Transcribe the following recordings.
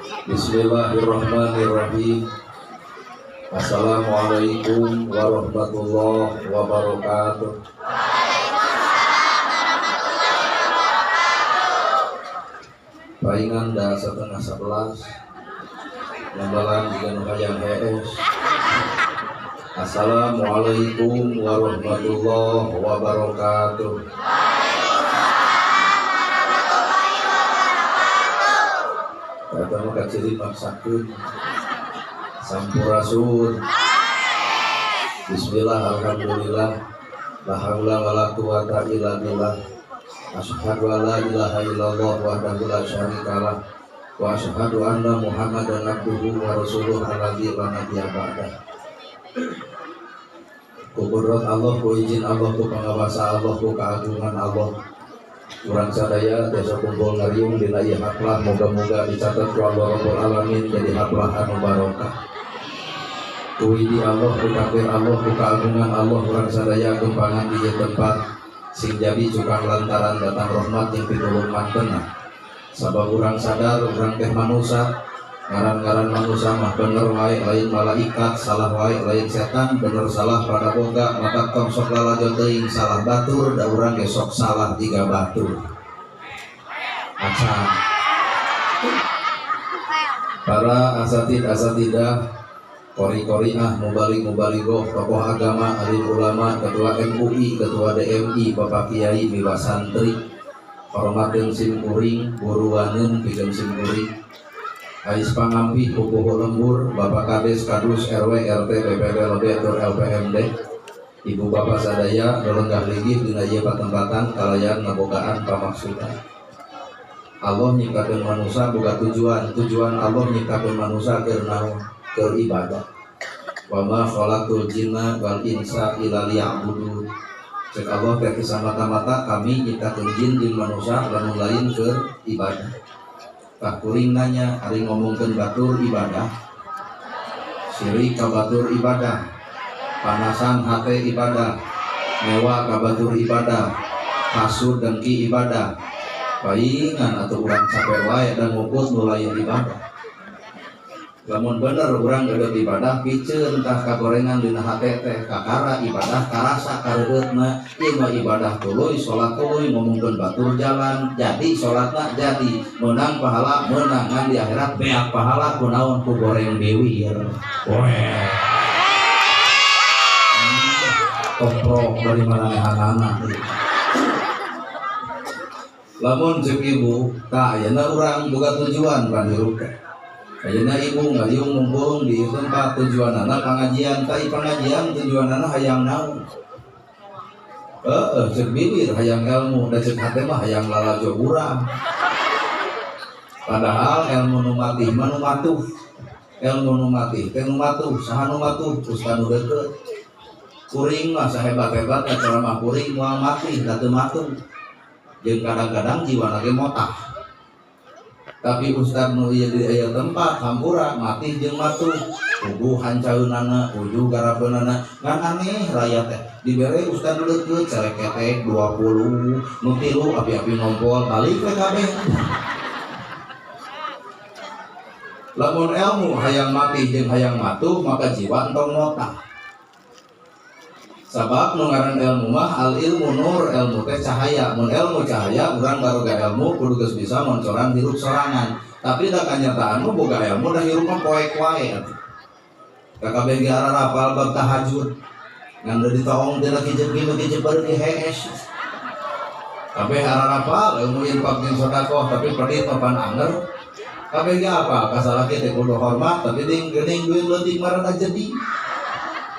Bismillahirrahmanirrahim. Assalamualaikum warahmatullahi wabarakatuh. Waalaikumsalam warahmatullahi wabarakatuh. Paingan dah 10:30. Nambalan jiga nu hayang hees. Assalamualaikum warahmatullahi wabarakatuh. Waalaikumsalam warahmatullahi wabarakatuh. Kata mah kaciri maksakeun. Sampurasun. Bismillah, alhamdulillah, la haula wala quwata illa billah. Asyhadu an la ilaha illallah wahdahu la syarikalah wa asyhadu anna Muhammadan abduhu wa rasuluhu alladzi la nabiyya ba'dah. Ku kudrat Allah, ku izin Allah, ku pangawasa Allah, ku keagungan Allah. Urang sadaya tiasa kumpul ngariung dina ieu haflah, moga-moga dicatat ku Allah Rabbul Alamin jadi haflah anu barokah. Ku widi Allah, ku takdir Allah, ku keagungan Allah, urang sadaya gempangan di ieu tempat sing jadi cukang lantaran datang rahmat jeung pitulung mantena. Sabab urang sadar urang teh manusa, ngaran-ngaran manusa mah bener wae lain malaikat, salah wae lain setan, bener salah pada boga, maka tong sok lalajo teuing salah batur, da urang ge sok salah jiga batur. Acan. Para asatid asatidah, kori-koriah, mubalik-mubaligoh, tokoh agama, alim ulama, ketua MUI, ketua DMI, bapak kiai, miwa santri, hormateun sim kuring, buruaneun pikeun sim kuring. Ais pangampih pupuhu lembur, bapak kades, kadus, RW, RT, BPD, LB, tur LPMD, ibu bapak sadaya, lelenggah ligih dina ieu patempatan kalayan ngabogaan pamaksudan. Allah nyiptakeun manusa boga tujuan, tujuan Allah nyiptakeun manusa keur naon? Keur ibadah. Wa ma khalaqtul jinna wal insa illa liya'budun. Cek Allah teh samata-mata kami nyiptakeun jin jeung manusa lamun lain keur ibadah. Tah kuring nanya, ari ngomongkeun batur ibadah, sirik ka batur ibadah, panasan hate ibadah, mewa ka batur ibadah, hasud dengki ibadah, paingan atuh urang capek wae dan ngukut nu lain ibadah. Lamun bener urang gede ibadah piceun tah kagorengan dina hate teh kakara ibadah karasa kareureutna ieu mah ibadah tuluy salat tuluy ngomongkeun batur jalan jadi salatna jadi meunang pahala meunang ngan di akhirat beak pahala kunaon ku goreng biwir. Weh. Toprok dari maranehanana. Lamun ceuk ibu tah ayeuna urang boga tujuan panhirup teh. Ayeuna ibu ngaliung mumpung di tempat tujuanana pangajian, tai pangajian tujuanana hayang naon? Heeh, ceuk bibir hayang ilmu, da ceuk hate mah hayang lalajo urang. Padahal ilmu nu matih mah nu matuh. Ilmu nu matih teh nu matuh, saha nu matuh? Ustaz nu deukeut. Kuring mah sahebat-hebatna ceramah kuring moal matih da teu matuh. Jeung kadang-kadang jiwana ge motah. Tapi ustad nu ieu di aya tempat hampura mati jeung matuh puguh hancaeunana ujuh garapeunana ngan aneh raya teh dibere ustad nu leukeut celeketek 20 nu 3 api-api ngompol balik we kabeh. Lamun ilmu hayang mati jeung hayang matuh maka jiwa entong motah. Sabab nu ngaran ilmu mah al ilmu nur, ilmu teh cahaya. Mun ilmu cahaya urang baroga ilmu kudu geus bisa moncoran hirup sorangan. Tapi da kanyataan mah boga ilmu da hirup mah poek wae atuh. Kakabeh ge ararapal bab tahajud. Ngan deui ditoong teh lagi jeung kieu jeung baru di hees. Kabeh ararapal ilmu infak jeung sedekah tapi pedit papan anger. Kabeh ge apa ka salaki teh kudu hormat tapi ding geuning duit leutik marana jadi.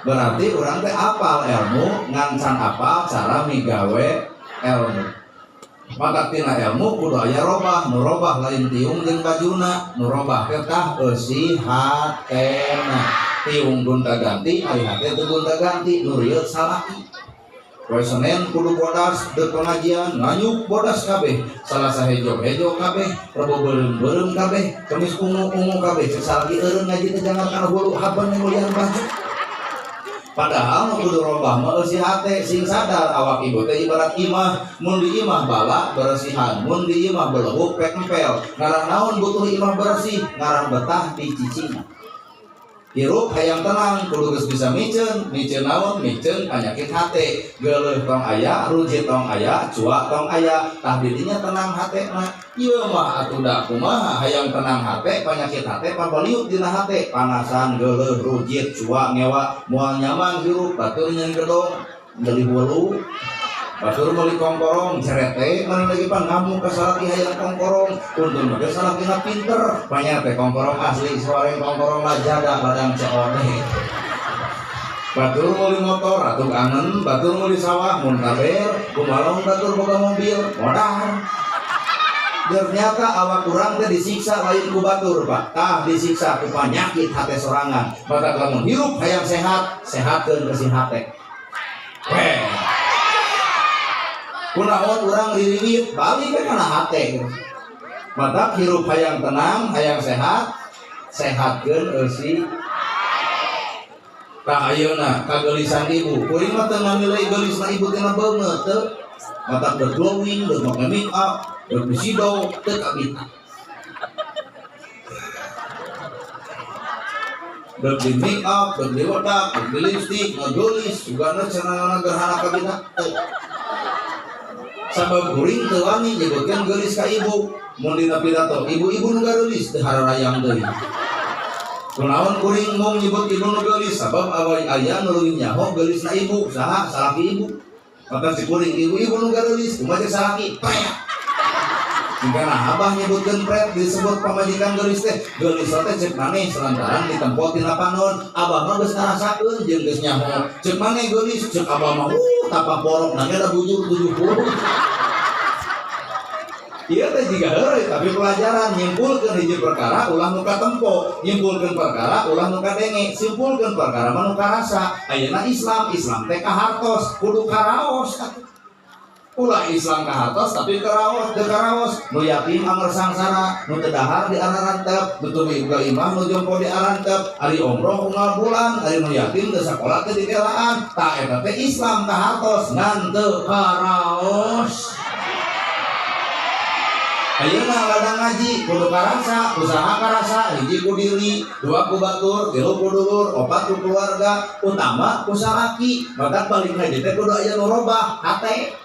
Berarti orang teh apal ilmu ngan can apal cara migawe ilmu. Maka tina ilmu kudu aya robah, nu robah lain tiung jeung bajuna, nu robah teh tah eusi hatena. Tiung gonta ganti, ari hate teu gonta ganti, nu rieut salaki. Poe Senin kudu bodas deuk pengajian, nganyuk bodas kabeh, Salasa hejo-hejo kabeh, Rebo beureum-beureum kabeh, Kemis ungu-ungu kabeh, cek salaki eureun ngaji teh jangan kana hulu haben mulian baju. Padahal nu kudu robah mah eusi hate sing sadar awak ibu teh ibarat imah, mun di imah bala beresihan, mun di imah belehuk pek empel. Ngarah naon butuh imah bersih, ngarah betah di cicing. Hirup hayang tenang kudu geus bisa miceun, miceun naon? Miceun panyakit hate. Geuleuh tong aya, rujit tong aya, cuak tong aya, tah didinya tenang hatena. Ieu mah atuh da kumaha hayang tenang hate, panyakit hate pabaliut dina hate, panasan, geuleuh, rujit, cuak, ngewa, moal nyaman hirup, batur nyeun gedong, meuli welu. Batur meuli kongkorong, cerete, mana lagi pan ngamuk ka salaki hayang kongkorong, untung ge salakina pinter, banyak teh kongkorong asli, suareng kongkorong lajada badang COD. Batur meuli motor, atuh kangen, batur meuli sawah, mun kaber, kumaha batur boga mobil, modar. Ternyata awak kurang teh disiksa lain ku batur, Pak. Tah disiksa ku panyakit hate sorangan. Batak lamun hirup hayang sehat, sehatkeun ke si hate. Weh. Kunaon urang ririwit balik we kana hate. Matak hirup hayang tenang, hayang sehat, sehatkeun eusi. Tah ayeuna kageulisan ibu, kuring mah teu ngamilai geulisna ibu tina beungeut teu. Matak teu glowing, teu make make up, teu bisido, teu kabita. Deuk di make up, deuk di wedak, deuk di lipstick, ngageulis, sugana cenah gerhana kabita teu. Sabab kuring teu wani nyebutkeun geulis ka ibu. Mun dina pidato, ibu-ibu nu gareulis teu hararayang deui. Kunaon kuring mung nyebut ibu nu geulis sabab awai aya nu leuwih nyaho geulisna ibu, saha salaki ibu. Maka si kuring ibu-ibu nu gareulis kumaha cek salaki? Pret. Jika abah nyebutkeun pret disebut pamajikan geulis teh, geulis teh cek maneh selantaran ditempo tina panon, abah mah geus ngarasakeun jeung geus nyaho. Cek maneh geulis, cek abah mah tapak borok nangnya da bujur 70. Ieu teh jiga heureuy tapi pelajaran nyimpulkeun hiji perkara ulah nu katempo, nyimpulkeun perkara ulah nu kadenge, simpulkeun perkara mah nu karasa. Ayeuna Islam, Islam teh kahartos, kudu karaos atuh. Ulah Islam kahartos tapi karaos, teu karaos, nu yatim anger sangsara, nu teu dahar di ararantep, nu teu boga imah nu jompo di arantep, ari umroh unggal bulan, ari nu yatim teu sakola teu ditelaan. Tah eta teh Islam kahartos ngan teu karaos. Ayeuna ladang ngaji kudu karasa, usaha karasa, hiji ku diri, dua ku batur, tilu ku dulur, opat ku keluarga, utama ku salaki. Maka balik ngaji teh kudu aya nu robah hate.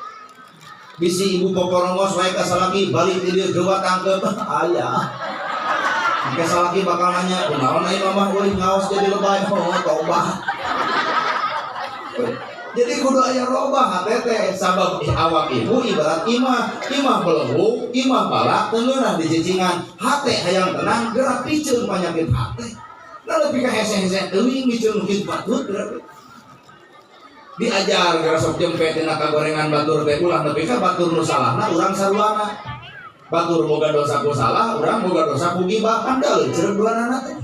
Bisi ibu poporongos wae ka salaki balik di dieu gewa tangkep aya. Engke salaki bakal nanya, kunaon ai mamah euy ngaos jadi lebay, oh tobah. Jadi kudu aya robah hate teh sabab awak ibu ibarat imah, imah belehuk, imah balak teu ngeunah dicicingan. Hate hayang tenang gerak piceun panyakit hate. Nah lebih ka hese-hese teuing miceun kitu batur gerak. Diajar geura sok jempe tina kagorengan batur teh ulah nepi ka batur nu salahna urang saruana. Batur boga dosa ku salah, urang boga dosa ku gibah, kan da leuceureup duanana teh.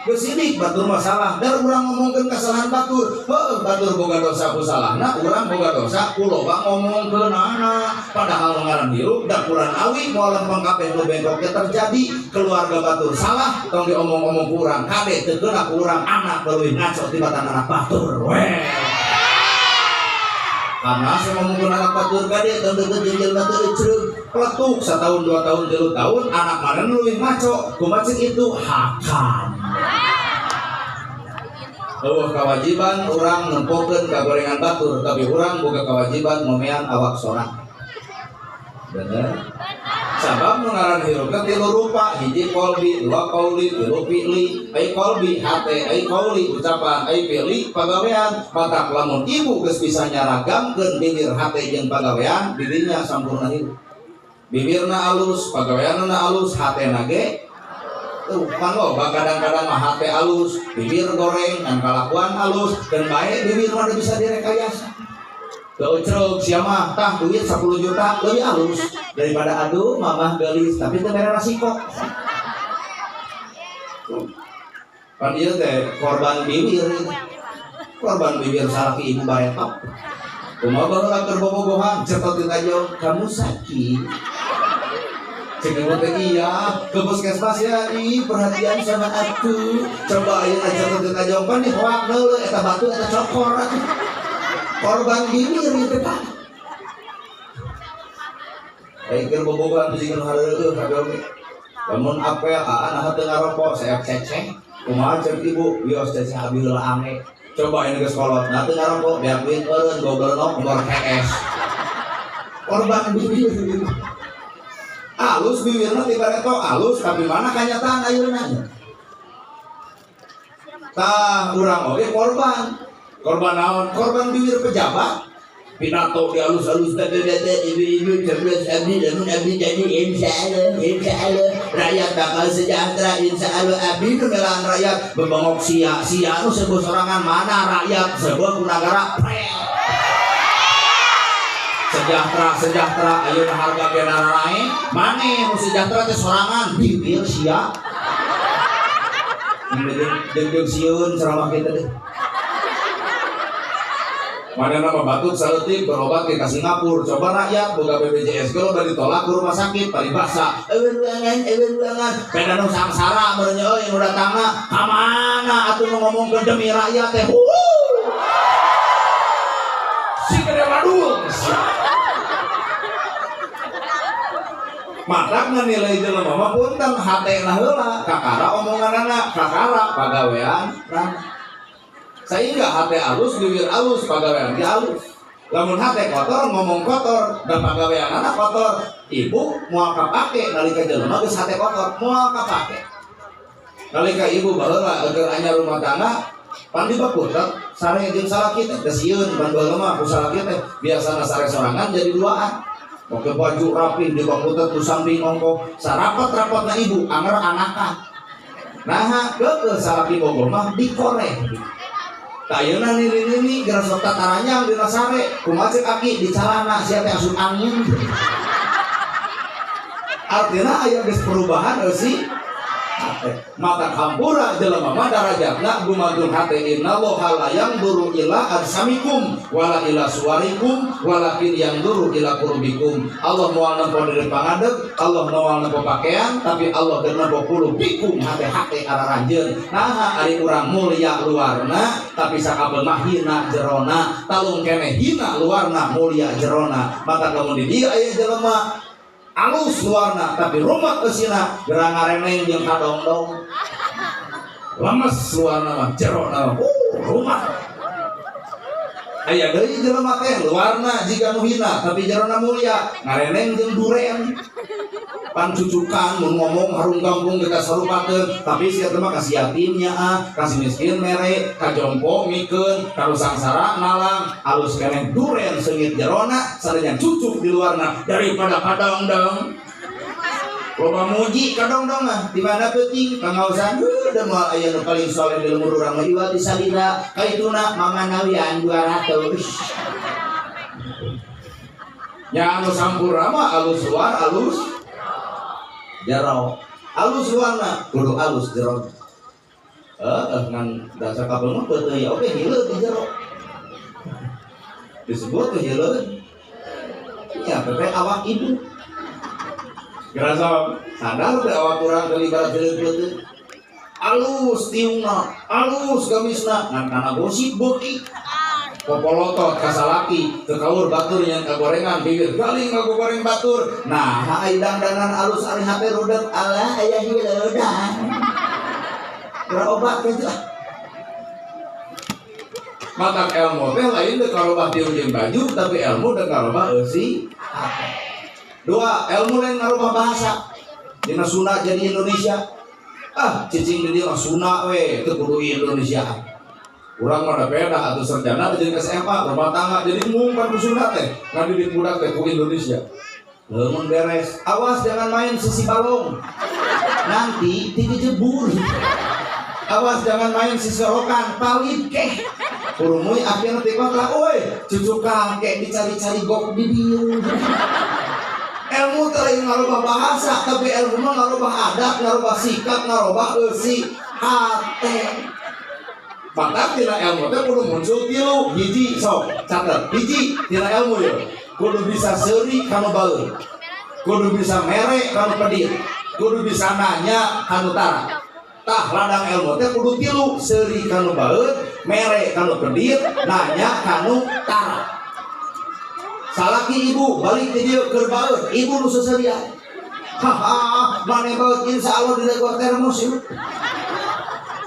Geus sidik batur mah salah, dar urang ngomongkeun kesalahan batur. Heueuh batur boga dosa ku salahna, urang boga dosa ku loba ngomongkeunana. Padahal ngaran hirup da kurang awi moal lempeng kabeh nu bengkok ge terjadi. Keluarga batur salah, tong diomong-omong ku urang, kade teu keuna ku urang, anak leuwih ngaco tibatan anak batur we. Karena saya ngomongkeun anak batur kade tong deukeut jeung jelema teu ecereug. Peletuk setahun 2 tahun 3 tahun anak mana leuwih ngaco, kumaha cek itu hakan. Eueuh kewajiban urang nempokeun kagorengan batur, tapi urang boga kewajiban ngomean awak sorang. Bener? Sabab nu ngaran hirupna tilu rupa, hiji qalbi, dua qauli, tilu fi'li. Ai qalbi hate, ai qauli ucapan, ai fi'li pagawean. Matak lamun ibu geus bisa nyaragamkeun bibir hate jeung pagawean, dirinya sampurna hirup. Bibirna alus, pagaweanna alus, hatena ge tuh kan loba kadang-kadang mah hate alus, bibir goreng, kan kalakuan alus, dan bae bibir mah bisa direkayasa. Teu cerug sia mah tah duit 10 juta leuwih alus daripada aduh mamah geulis tapi teu mere resiko. Pan ieu teh korban bibir ieu. Korban bibir salaki ibu baretok. Kumaha baheula keur bobogohan cetot di tajong, kamu sakit. Cek ibu teh iya, ke puskesmas ya, ih perhatian sama aku. Coba ayeuna catet ka jongkon nih hoak deuleu eta batu eta cokor atuh. Korban bibir ieu teh Pak. Aing keur bobogohan bisi nu hareueuh kabeh oge. Lamun apel aa naha teu ngarokok, saya ceceh. Kumaha cek ibu, wios ceceh abi heula ange. Coba ini geus kolot, nah teu ngarokok, beak duit eureun goblok nomor KS. Korban bibir gitu. Alus bibirna ti bareto alus, tapi mana kanyataan ayeuna? Tah urang oge korban. Korban naon? Korban bibir pejabat. Pidato di alus-alus teh ibu-ibu 11 abdi lamun abdi jadi insyaallah rakyat bakal sejahtera insyaallah abdi nu melaan rakyat bebongok sia sia nu sebuah sorangan mana rakyat sebuah ku nagara sejahtera sejahtera ayeuna harga ge narae mane nu sejahtera teh sorangan bibir sia jeung sieun ceramah kita deh. Mana nama batuk saeutik berobat ke Singapura. Coba rakyat boga BPJS ge loba ditolak ke rumah sakit paribasa. Eueuh ruangan. Beda nu sangsara meureun euy nu datangna ka mana atuh nu ngomongkeun demi rakyat teh. Si gede wadul. Matak nilai jelema mah punten hatena heula kakara omonganana kakara pagawean. Sehingga hate alus, bibir alus, pagawean ge alus. Lamun hate kotor, ngomong kotor, dan pagawean anak kotor. Ibu moal kapake nalika jelema geus hate kotor, moal kapake. Nalika ibu baheula keur anyar rumah tangga, pan dibakutet sare jeung salaki teh geus sieun pan baheula mah ku salaki teh biasana sare sorangan jadi duaan. Oke baju rapi dibakutet ku samping ongkoh, sarapet-rapotna ibu anger anakan. Nah, keukeuh salaki bogoh mah dikoreh. Ayeuna nini-nini geura sok tataranyang dina sare, kumaha cek aki di calana sia teh asup angin. Artina aya geus perubahan eusi hate. Mata hampura jelema mah darajatna gumantung hate innallaha la yanzuru ila ajsamikum wala ila suwarikum walakin yanzuru ila qulubikum. Allah moal nempo diri pangadeg, Allah moal nempo pakaian, tapi Allah teu nempo qulubikum hate-hate araranjeun. Naha ari urang mulia luarna tapi sakabeh mah hina jerona, talung keneh hina luarna mulia jerona. Mata lamun di dieu aya jelema alus luarna tapi rumat eusina gerang ngareneng jeung kadongdong. Lemes luarna mah jerona mah rumat. Aya deui jelema teh luarna jiga nu hina tapi jerona mulia ngareneng jeung duren. Pancucukan mun ngomong harung kampung geus sarupakeun tapi sia teh mah kasih yatimnya ah, kasih miskin mere, ka jompo mikeun, ka sangsara nalang, alus keneh duren seungit jerona sadaya cucuk di luarna daripada kadongdong. Loba muji kadongdong ah, di mana peuting pangaosan heuh da moal aya nu paling soleh di lembur urang mah iwal di salira kaituna mamanawian 200. Nya anu sampurna mah alus luar alus jero, alus luarna kudu alus jero. Ngan dasar kabel mah peuteui oge hileud di jero. Disebut teh hileud. Nya pepe awak ibu. Gerasa sadar teh awak urang teh ibarat hileud peuteui. Alus tiungna, alus gamisna, ngan kana gosip beuki. Popolotot ka salaki, teu kaur batur yang kagorengan bibir galing ngagoreng batur. Nah, ai dangdanan alus ari hate rudet ala aya hileudan. Geura obat teh ah. Matak ilmu teh lain deuk karobah tiung jeung baju, tapi ilmu deuk karobah eusi hate. Dua, ilmu lain ngarobah bahasa. Dina Sunda jadi Indonesia. Ah, cicing di dieu mah Sunda we, teu kudu Indonesia. Urang mah da beda atuh sarjana jadi SMA, rumah tangga jadi ngumpan ku Sunda teh, ngadidik budak teh ku Indonesia. Lamun beres, awas jangan main sisi balong. Nanti dijebur. Awas jangan main sisi sorokan, palit keh. Kurumuy akhirnya ti kota, oi, cucu kakek dicari-cari gok di dieu. Ilmu teh lain ngarubah bahasa, tapi ilmu mah ngarubah adat, ngarubah sikap, ngarubah eusi hate. Maka tina ilmu teh kudu muncul tilu hiji sok catet hiji tina ilmu ye kudu bisa seuri kana baeur. Kudu bisa mere kanu pedit, kudu bisa nanya kanu tara. Tah ladang ilmu teh kudu tilu, seuri kanu baeud, mere kanu pedit, nanya kanu tara. Salaki ibu balik di dieu keur baeud, ibu nu seserian. Haha, maneh baeud insyaallah dilegor termos ieu.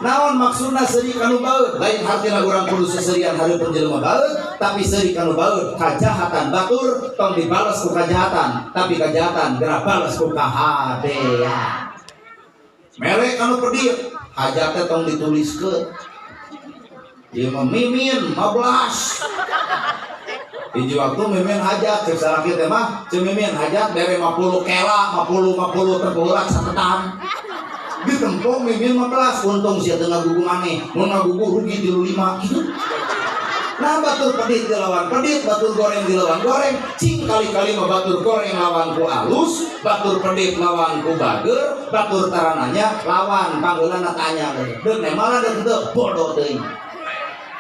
Naon maksudna seuri kanu baeud? Lain hartina urang kudu seserian hareupeun jelema baeud, tapi seuri kanu baeud kajahatan batur tong dibales ku kajahatan, tapi kajahatan geura bales ku kahadean. Mere kanu pedit, hajat teh tong dituliskeun. Ieu mah mimin 15. Hiji waktu mimin hajat cek salaki teh mah, cek mimin hajat bere 50 kela, 50 50 terbolak satetan. Ditempong mimin 15, untung sia teu ngagugu maneh, mun ngagugu rugi 35 gitu. Nah batur pedit dilawan pedit, batur goreng dilawan goreng, cing kali-kali mah batur goreng lawan ku alus, batur pedit lawan ku bager, batur tarananya lawan panggeulana tanya. Deuk nemalan deuk teu bodoh teuing.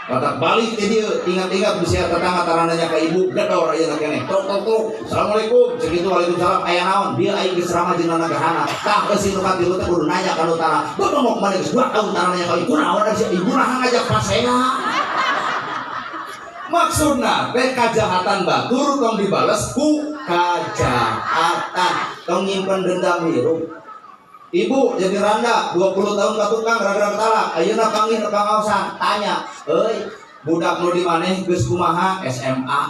Batak balik di dieu, ingat-ingat bisa tetangga tarananya ka ibu gedor ayeuna keneh. Tok tok tok. Assalamualaikum. Segitu waalaikumsalam. Aya naon? Dia aing geus ramah jeung nagahana. Tah geus nu katilu teh kudu nanya ka nu tara. Bebongok maneh geus 2 tahun tarananya ka ibu naon da ibu naha ngajak pasea. Maksudna teh kajahatan batur tong dibales ku kajahatan. Tong nyimpen dendam hirup. Ibu jadi randa 20 tahun ka tukang gara-gara talak, ayeuna panggih nu pangaosan, tanya, "Euy, budak nu di maneh geus kumaha SMA?"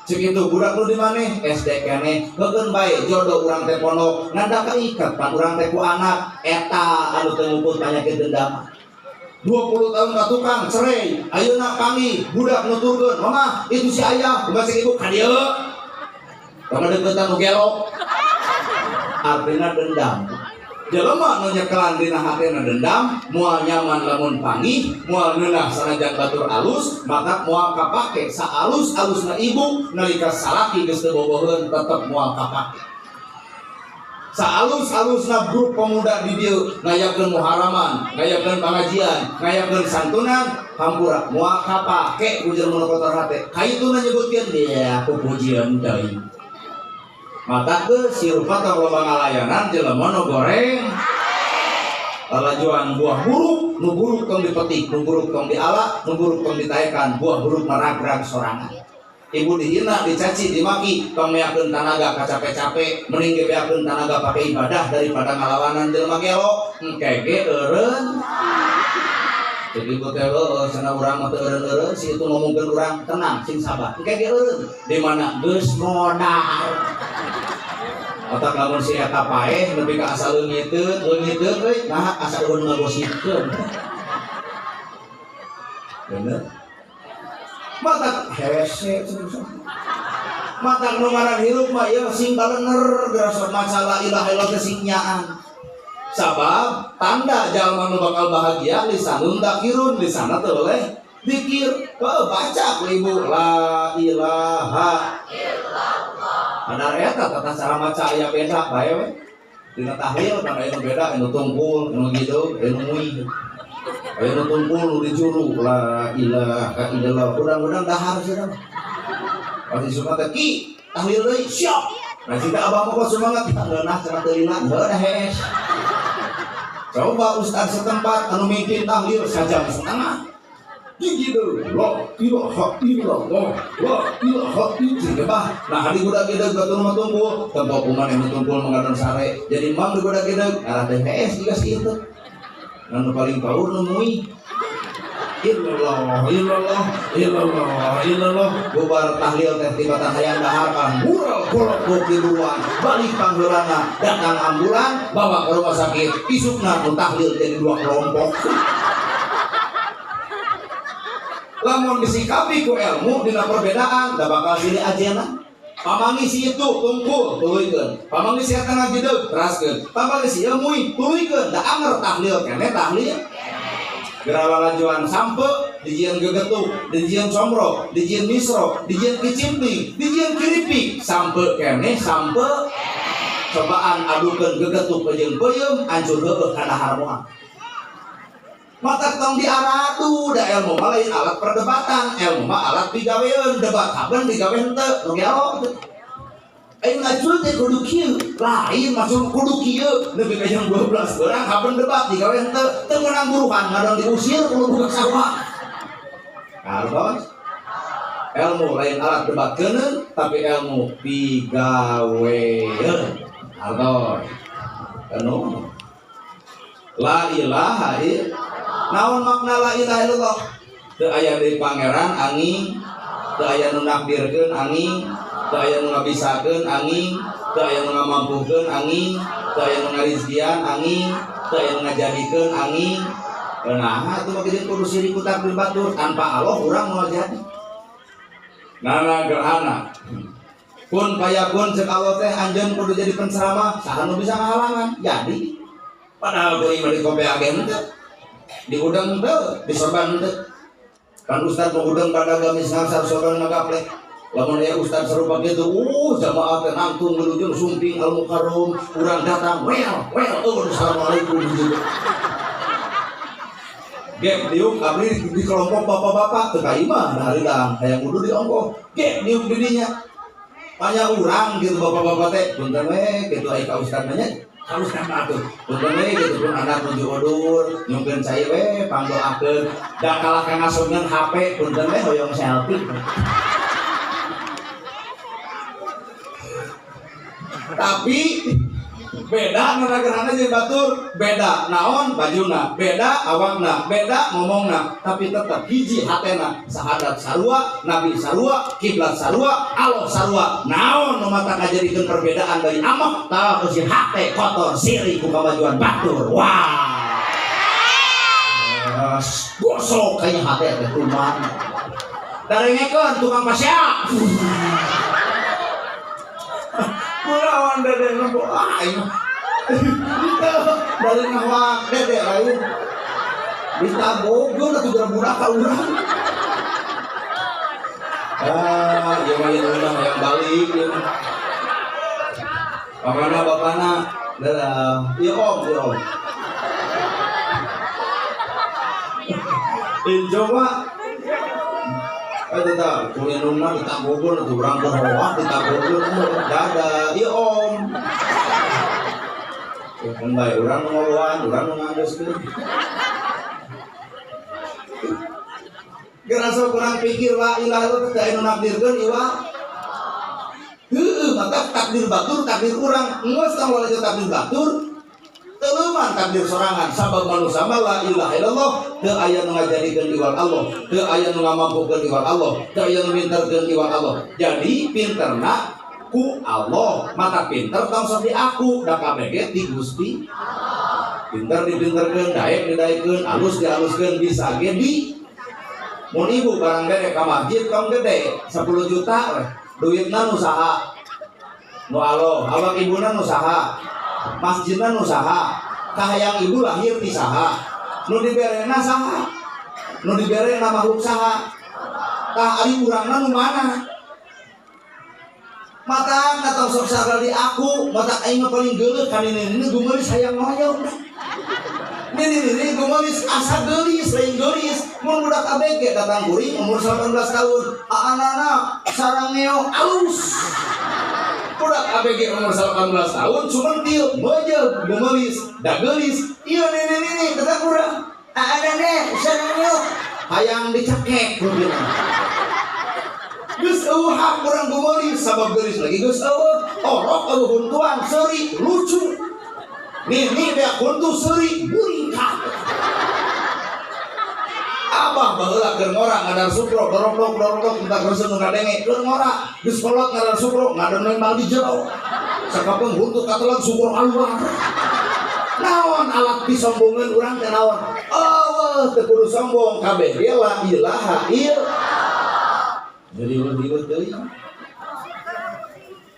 Cek itu budak nu di maneh SD keneh, heukeun bae jodoh urang teh pondok, ngan da kaikat pan urang teh ku anak, eta anu teu ngumpul panyakit dendam. 20 tahun ka tukang cerai, ayeuna panggih budak nuturkeun, "Mama, itu si ayah." Kumaha cek ibu ka dieu? Tong deukeutan nu gelo. Artinya dendam. Jelema nu nyekelan dina hatena dendam, moal nyaman lamun panggih, moal ngeunah sanajan batur alus, maka moal kapake saalus-alusna ibu nalika salaki geus teu boboheun tetep moal kapake. Saalus-alusna grup pemuda di dieu ngayakeun muharaman, ngayakeun pengajian, ngayakeun santunan, hampura moal kapake ku jelema nu kotor hate. Kaituna nyebutkeun dia pupujian deui. Mata ke sirupa tong loba ngalayanan jelema nu goreng. Lalajuan buah buruk, nu buruk tong dipetik, nu buruk tong diala, nu buruk tong ditaekan, buah buruk maragrag sorangan. Ibu dihina, dicaci, dimaki, tong meakeun tanaga kacape-cape, mending ge beakeun tanaga pake ibadah daripada ngalawanan jelema gelo, engke ge eureun. Jadi ibu teh heueuh cenah urang mah teu eureun-eureun, si itu ngomongkeun urang tenang, sing sabar. Engke ge eureun, di mana geus modar. Otak lamun si eta paeh nepi ka asa leungiteun, leungiteun euy, nah asa eueun ngagosipkeun. Bener. Mata hese mata nu ngaran hirup mah ieu sing balener geura maca la ilaha illallah teh sing nyaan. Sabab tanda jalma nu bakal bahagia lisanun dzakirun, lisana teu boleh dikir. Heuh, baca ku ibu la ilaha illallah. Padahal eta tata cara maca aya beda bae we. Dina tahlil kan aya nu beda, anu tungkul, anu gitu, anu muih. Aya nu tungkul nu dicuru la ilaha illallah. Udang-udang dahar cenah. Pasti suka teh ki tahlil deui siap. Nah jika abah mah kok semangat kita ngeunah cenah teu lila heuh dah hees. Coba ustaz setempat anu mimpin tahlil sajam setengah. Gitu, la ilaha illallah, la ilaha illallah. Nah, di budak gede batur mah tungkul, tempo kuman yang tungkul mengadon sare. Jadi mang di budak gede arah teh hees jiga kitu. Nu paling paur nu mui. Illallah, illallah, illallah, illallah. Bubar tahlil teh tibatan hayang dahar kan mural golok di buruan. Balik panggeulana, datang ambulan, bawa ke rumah sakit. Isukna nu tahlil jadi dua kelompok. Lamun disikapi ku ilmu dina perbedaan da bakal silih ajena. Pamangi si itu tungkul tuluykeun. Pamangi si eta ngagideug teraskeun. Pamangi si ieu muih tuluykeun. Da anger tahlil keneh tahlil. Geura lalajuan sampe dijieun gegetuk, dijieun comro, dijieun misro, dijieun kicimpring, dijieun kiripik, sampe keneh sampe cobaan adukeun gegetuk jeung peuyeum hancur heueuh kana moal. Mata tong diaradu da ilmu mah lain alat perdebatan, ilmu mah alat pigaweun, debat haben digawe henteu, nu gelo teu. Ayo ngacul teh kudu kieu, lain maksud kudu kieu nepi ka jam 12 beurang hapen debat digawe henteu teu meunang buruhan ngadon diusir kudu buka sawah. Kartos ilmu lain alat debat keuneun tapi ilmu pigaweun. Kartos. Anu la ilaha illallah. Naon makna la ilaha illallah? Teu aya deui pangeran angin, teu aya nu nakdirkeun angin, teu aya nu ngabisakeun angin, teu aya nu ngamampukeun angin, teu aya nu ngarizkian angin, teu aya nu ngajadikeun angin. Nah, atuh mah kitu kudu sirik ku takdir batur tanpa Allah urang moal jadi. Nana gerhana. Kun payakun cek Allah teh anjeun kudu jadi penceramah, saha nu bisa ngahalangan? Jadi. Padahal deui mah di kopeagen teh, di udang teh, di sorban teh. Kan ustad nu udang pada gamis ngangsar sorban ngagaplek. Lamun aya ustad serupa kitu, jamaah teh nangtung wilujeng sumping al mukarram, urang datang, well, well, assalamualaikum gitu. Gek diuk abdi di kelompok bapak-bapak teu ka imah da haridang hayang wudu di ongkoh. Gek diuk di dinya. Banyak urang gitu bapak-bapak teh, punten we kitu ai ka ustad nya. Ka ustad mah atuh. Punten we kitu pun anak nuju udur, nyungkeun cai we pangdoakeun. Da kalah ka ngasongkeun HP punten we hoyong selfie. Tapi beda nana jeung batur, beda naon bajuna, beda awakna, beda ngomongna, tapi tetap hiji hatena, sahadat sarua, nabi sarua, kiblat sarua, Allah sarua. Naon nu mata ngajadikeun perbedaan dari amak tah ku si hate kotor sirik ku kamajuan batur. Wah. Gosok kayaknya hate teh kumaha. Darengekeun tukang pasea. Kulawan dede nempo aing. Dari ngawak dede lain. Ditagogeun atuh geura budak ka urang. Ah, ieu mah ieu mah hayang balik ieu mah. Bapana bapana. Dadah. Ieu om, ieu om. Injo mah eta kulinumna ditagogeun atuh urang teh hoak ditagogeun dadah ieu om. Kan bae urang nu ngoloan, urang nu nganggeuskeun. Gerasa kurang pikir la ilaha illallah teh anu nakdirkeun iwa. Heueuh maka takdir batur takdir urang geus tong lalajo takdir batur. Teuleman takdir sorangan sabab manusia mah la ilaha illallah teu aya nu ngajadikeun iwal Allah, teu aya nu ngamampukeun iwal Allah, teu aya nu minterkeun iwal Allah. Jadi pinterna ku Allah, mata pinter tong sok di aku da kabeh ge ti Gusti Allah. Pinter dipinterkeun, daek didaekeun, alus dialuskeun bisa ge di mun ibu barang bere ka masjid tong gede 10 juta weh. Duitna nu saha? Nu Allah, awak ibuna nu saha? Masjidna nu saha? Kahayang ibu lahir ti saha? Nu diberena saha? Nu diberena makhluk saha? Tah ari urangna nu mana? Mata tong sok sagala di aku, mata aing mah paling geuleuh ka nini-nini gumeulis hayang moyong dah. Nini-nini gumeulis asa geulis lain geulis. Mun budak ABG datang kuring umur 18 tahun, anak-anak sarangeo alus. Budak ABG umur 18 tahun cumentil, meujeuh, gumeulis, da geulis. Ieu nini-nini datang urang. Anak-anak sarangeo hayang dicekek rupina. Geus eueuh hak urang gumeulis sabab geulis lagi geus eueuh. Orok eueuh huntuan seuri lucu. Nih beak huntu seuri buringkah. Abah baheula keur ngora ngadar sukro dorok-dorok dorok minta kereseun nu ngadenge keur ngora geus kolot ngadar sukro ngadon nembal di jero. Sakapeung huntu kateleg sukro kaluar. Naon alat disombongeun urang teh naon? Eueuh teu kudu sombong kabeh ge la ilaha illallah. Jadi liwet deui.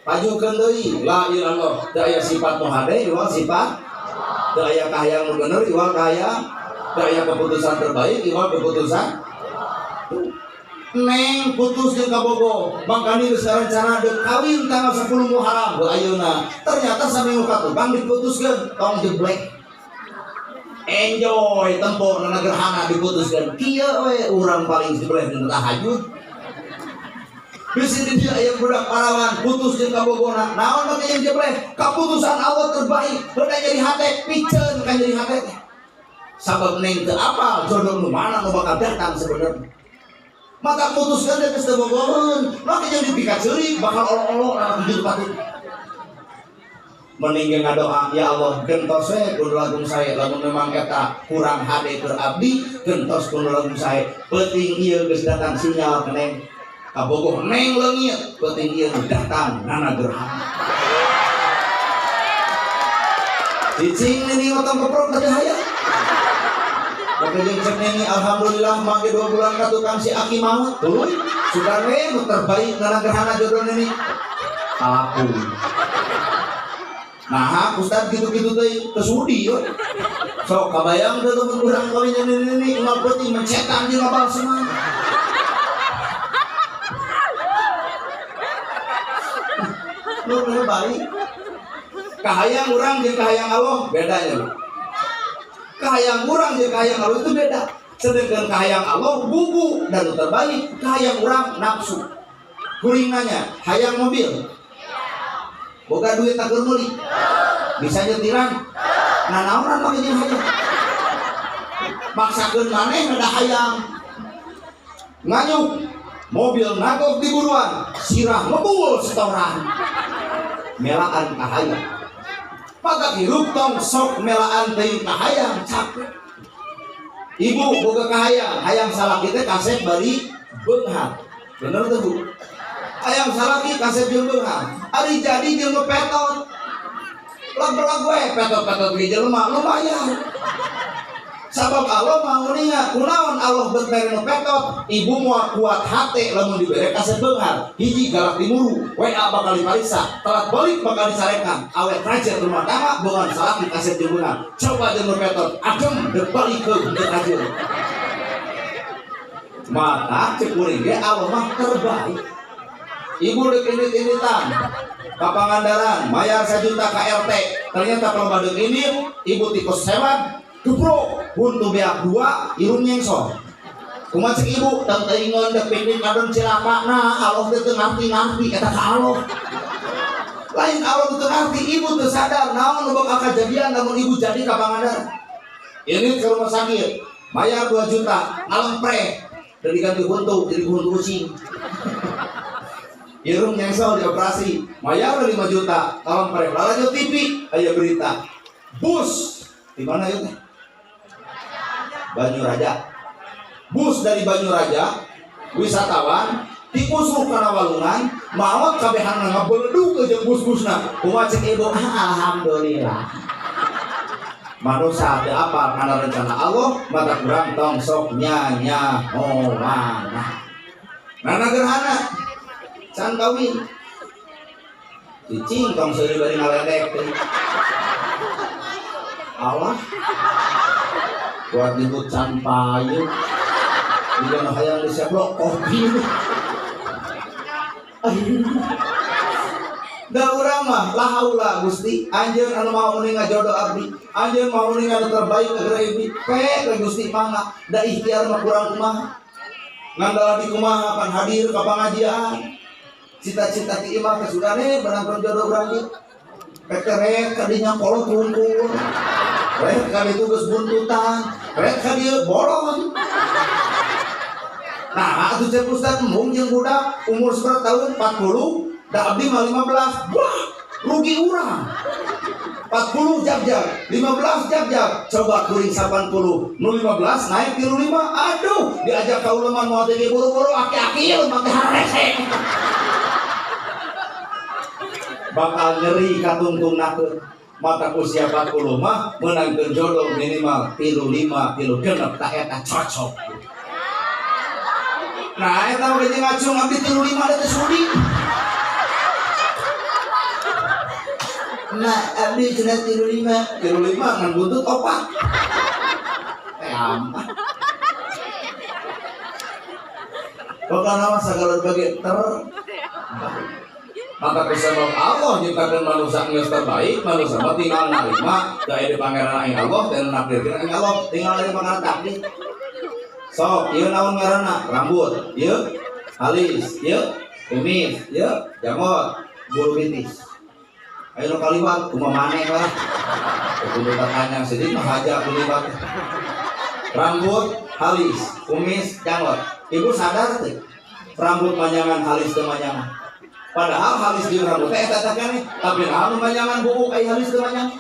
Pajukeun deui la ilaha illallah. Teu aya sifat nu hade iwal sifat. Teu aya kahayang nu bener iwal kahayang. Teu aya keputusan terbaik iwal keputusan. Neng putus jeung kabogo, mangkani geus rencana deuk kawin tanggal 10 Muharram heuh ayeuna. Ternyata saminggu ka tukang diputuskeun, tong jeblek. Enjoy tempo nana gerhana diputuskeun. Kieu we urang paling jeblek dina tahajud. Bisi di dieu aya budak parawan putus jeung kabogona. Naon make jeung jebleh? Kaputusan Allah terbaik. Heuda nyeri hate, piceun ka nyeri hate teh. Sabab neng teu apal jodoh nu mana nu bakal datang sebenarnya. Maka putuskan teh geus teu bogoheun, make jeung dipikaceuri bakal olok-olok na tujuh patut. Mending ge ngadoa, ya Allah gentos we kudu lagung sae, lamun memang eta kurang hade keur abdi, gentos kudu lagung sae. Peuting ieu geus datang sinyal ke neng. Kabogoh neng leungit, peuting ieu datang nana gerhana. Cicing ini otong keprok tadi hayang. Oke jeung cek neni alhamdulillah mangke 2 bulan ka tukang si aki maut. Tuluy sudah we nu terbaik nana gerhana jodoh neni. Aku. Nah, ustad gitu-gitu teh teu sudi yo. Sok kabayang teu lamun urang kawin neni neni unggal peuting mencetan jeung ngabal semangat. Nu terbaik. Kahayang urang jeung kahayang Allah bedanya. Kahayang urang jeung kahayang Allah itu beda. Sedangkan kahayang Allah bubu dan terbaik, kahayang urang nafsu. Kuring nanya, hayang mobil. Boga duit tak keur meuli. Bisa nyetiran. Nah naonan make jeung hayang. Maksakeun maneh da hayang. Nganyuk mobil nagok di buruan, sirah ngebul setoran. Melaan kahayang. Maka hirup tong sok melaan teuing kahayang capek. Ibu boga kahayang, hayang salaki teh kasep bari beunghar. Bener teu Bu? Hayang salaki kasep jeung beunghar. Ari jadi jeung petot. Lag-lag we petot-petot ge jelema lumayan. Sabab Allah mau ningat kunaon Allah bet mere nu petot, ibu moal kuat hate lamun dibere kasep beunghar. Hiji galak dimuru, WA bakal dipariksa, telat balik bakal disarekan. Awet raja rumah tangga bogan salaki kasep jeung beunghar. Coba jeung nu petot, adem deuk balik ke deuk raja. Mata cek kuring ge Allah mah terbaik. Ibu deuk indit-inditan ka Pangandaran mayar 1 juta ka RT. Ternyata kalau deuk indit, ibu tikus sewad gebrok huntu beak 2 irung nyengsor. Kumaha cek ibu teu teuingeun deuk piknik adon cilaka. Nah Allah teh teu ngarti-ngarti eta ka Allah. Lain Allah teu ngarti, ibu teu sadar naon nu bakal kajadian lamun ibu jadi ka Pangandaran. Ini ke rumah sakit, bayar 2 juta, ngalempre, dan diganti huntu jadi huntu kucing. Irung nyengsor dioperasi, bayar 5 juta, ngalempre. Lanjut TV, aya berita. Bus di mana ya teh? Banyuraja. Bus dari Banyuraja, wisatawan dikusuk kana walungan, maot kabehanna ngabeledug jeung bus-busna. Kumaha cek ibu? Alhamdulillah. Manusia teu apal kana rencana Allah, mata kurang tong sok nyanyahoana. Nana gerhana can kawin. Cicing tong seuri bari ngaledek teh. Allah buat nyebut can payu. Dia mah hayang diseblok kopi. Da urang mah la haula Gusti, anjeun anu maha uning ngajodoh abdi, anjeun maha uning anu terbaik keur abdi. Pe ka Gusti mangga, da ikhtiar mah kurang kumaha. Ngandala di kumaha pan hadir ka pangajian. Cita-cita ti imah teh sudane benangkeun jodoh urang ieu. Peterek ka dinya kolot hungkul. Rek ka ditu geus buntutan, rek ka dieu bolong. Nah, atuh cek Ustaz embung jeung budak umur sabaraha tahun 40, da abdi mah 15. Wah, rugi urang. 40 jag-jag, 15 jag-jag. Coba kuring 80, nu 15 naik 35. Aduh, diajak ka uleman moal teh buru-buru aki-aki mah teh harese. Bakal nyeri katungtungnakeun. Mata usia 40 mah menangkeun jodoh minimal 35, 36 tah eta cocok. Nah, eta mah geus ngacung abdi 35 da teh sudi. Nah, abdi cenah 35, 35 ngan buntut 4. Teh ampah. Pokokna mah sagala bagi terbaik. Maka kusabab Allah nyiptakeun manusia geus terbaik, manusia mah tinggal narima da di pangeran aing Allah dan nakdirkeun aing Allah, tinggal narima kana takdir. Sok, ieu naon ngaranna? Rambut, ieu alis, ieu Kumis, ya, janggot, bulu betis. Ayo nu kaliwat, kumaha maneh lah. Kudu tanya sedih mah haja kaliwat. Rambut halis, kumis, janggot. Ibu sadar teh? Rambut manjangan halis teu manjangan. Padahal halis di rambut teh eta teh keneh, tapi naon nu manjangan bubuk ai halis teu manjangan.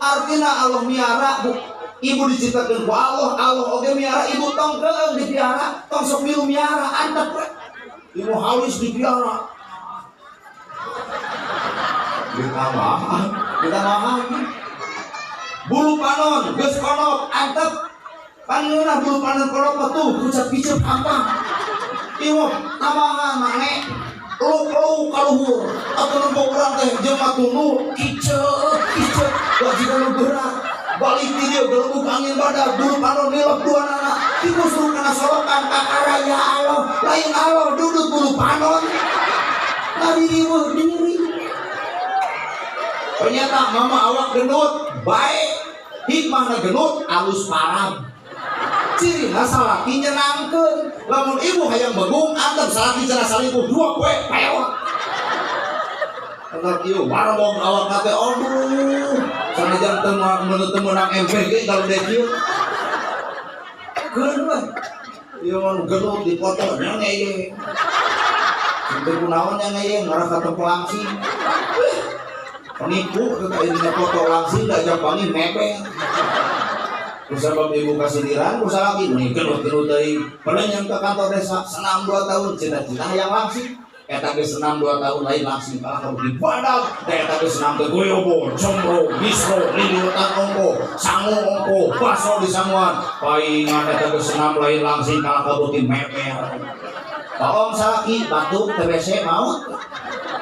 Artina Allah miara bu. Ibu diciptakeun ku Allah, Allah oge miara ibu tong keung dipiara, tong sok milu miara antep we. Ibu halis dipiara. Ditambahan, ditambahan. Bulu panon geus konop antep. Pangeunah bulu panon konop tuh kucap-kicep ampang. Ibu tambahan mane luk-luk kaluhur atuh nempo urang teh jelema tunduh kicep-kicep wajiban nu berat. Balik di dia gelebuk angin badak bulu panon nilep dua nana dikusur kana sorokan kakara ya Allah lain Allah duduk bulu panon ngariweuh diri. Ternyata mama awak gendut baik hikmahna gendut alus parab ciri salaki nyenangkeun lamun ibu hayang begung antep salaki cenah salingkuh dua poe peot. Anak ieu warmong awak teh aduh sanajan teu meunang MPG kalau dek ieu. Keun we. Ieu mah gendut dipoto nya ngeye. Teu kunaon nya ngeye ngarah ka tempo langsing. Penipu teh ieu foto langsing da panggih mepet. Kusabab ibu kasih ku salaki meni gendut-gendut teuing. Padahal ke kantor desa senam 2 tahun cita-cita hayang langsing. Eta geus senam 2 tahun lain langsing kalah ka di badag. Da eta geus senam teh goyobo, combro, misro, liliutan ongko, sangu ongko, baso di sanguan. Paingan eta geus senam lain langsing kalah ka beuki meper. Paong salaki batuk TBC maut.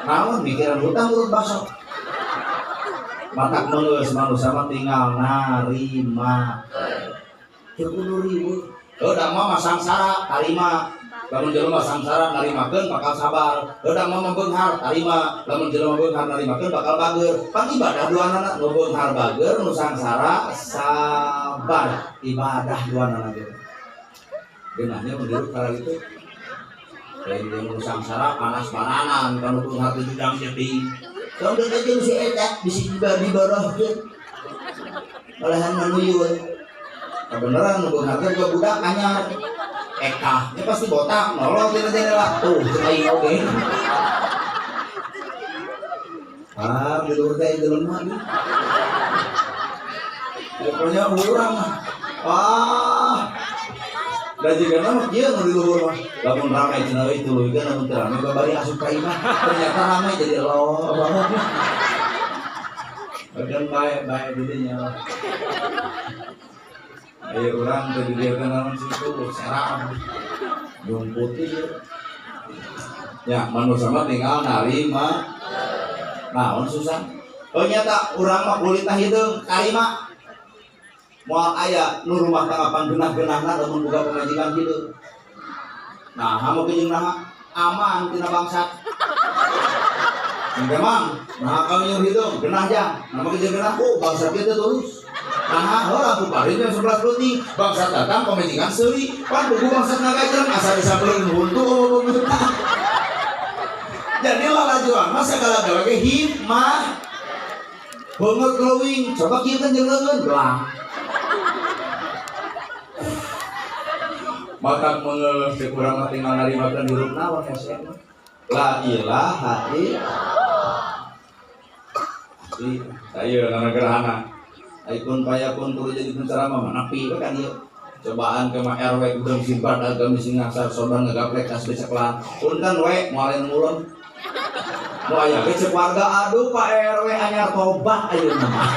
Naon mikiran hutang urut baso. Matak meungeus manusia mah tinggal narima. Teu kudu riweuh. Heuh mah sangsara tarima. Lamun jelema sangsara narimakeun bakal sabar. Heuh mah beunghar tarima. Lamun jelema beunghar narimakeun bakal bager. Pan ibadah duanana nu beunghar bager nu sangsara sabar. Ibadah duanana ge. Geunahnya mun hirup kala kitu. Lain jeung nu sangsara panas-pananan kanu beunghar teh judang jadi. Tong deui jeung si eta bisi dibarahkeun. Malahan manuyun. Kebenaran nu beunghar teh budak anyar. Eka, ini pasti botak, nolong tina jendela. Tuh, cek aing oge. Ah, di luhur teh jelema ieu. Pokoknya urang mah. Wah. Da jigana mah kieu nu di luhur mah. Lamun rame cenah euy tuluy lamun teu rame babari asup ka imah. Ternyata rame jadi Allah. Badan bae-bae di dinya. Ayo urang teh didieukeun naon situ serang. Dung putih. Ya, manusia mah tinggal narima. Naon susah. Oh nyata urang mah kulitna hideung karima. Moal aya nu rumah tangga panggenah-genahna lamun boga pamajikan hideung. Nah, hamu jeung naha aman tina bangsat. Memang, nah kau nyuruh hideung genah jang. Nah make jeung genah ku bangsat kieu teh tulus. Nah, orang bari jam 11 peuting, bangsat datang pamajikan seuri, pan buku bangsat ngagajreng asa disampeurkeun huntu omong. Jadi lalajuan mah sagala-gala ge hikmah. Beungeut glowing, coba kieu kan jeung leungeun belang. Matak meungeus teh urang mah tinggal narimakeun hirup naon hese mah. La ilaha illallah. Ayo nama gerhana. Aikun payakun kudu jadi penceramah mah nepi we kan ieu. Cobaan ke mah RW gudang simpan agami sing ngasar soban ngagaplek kas beceklan. Punten we moal mulon. Nu aya ge ceuk warga aduh Pak RW anyar tobat ayeuna mah.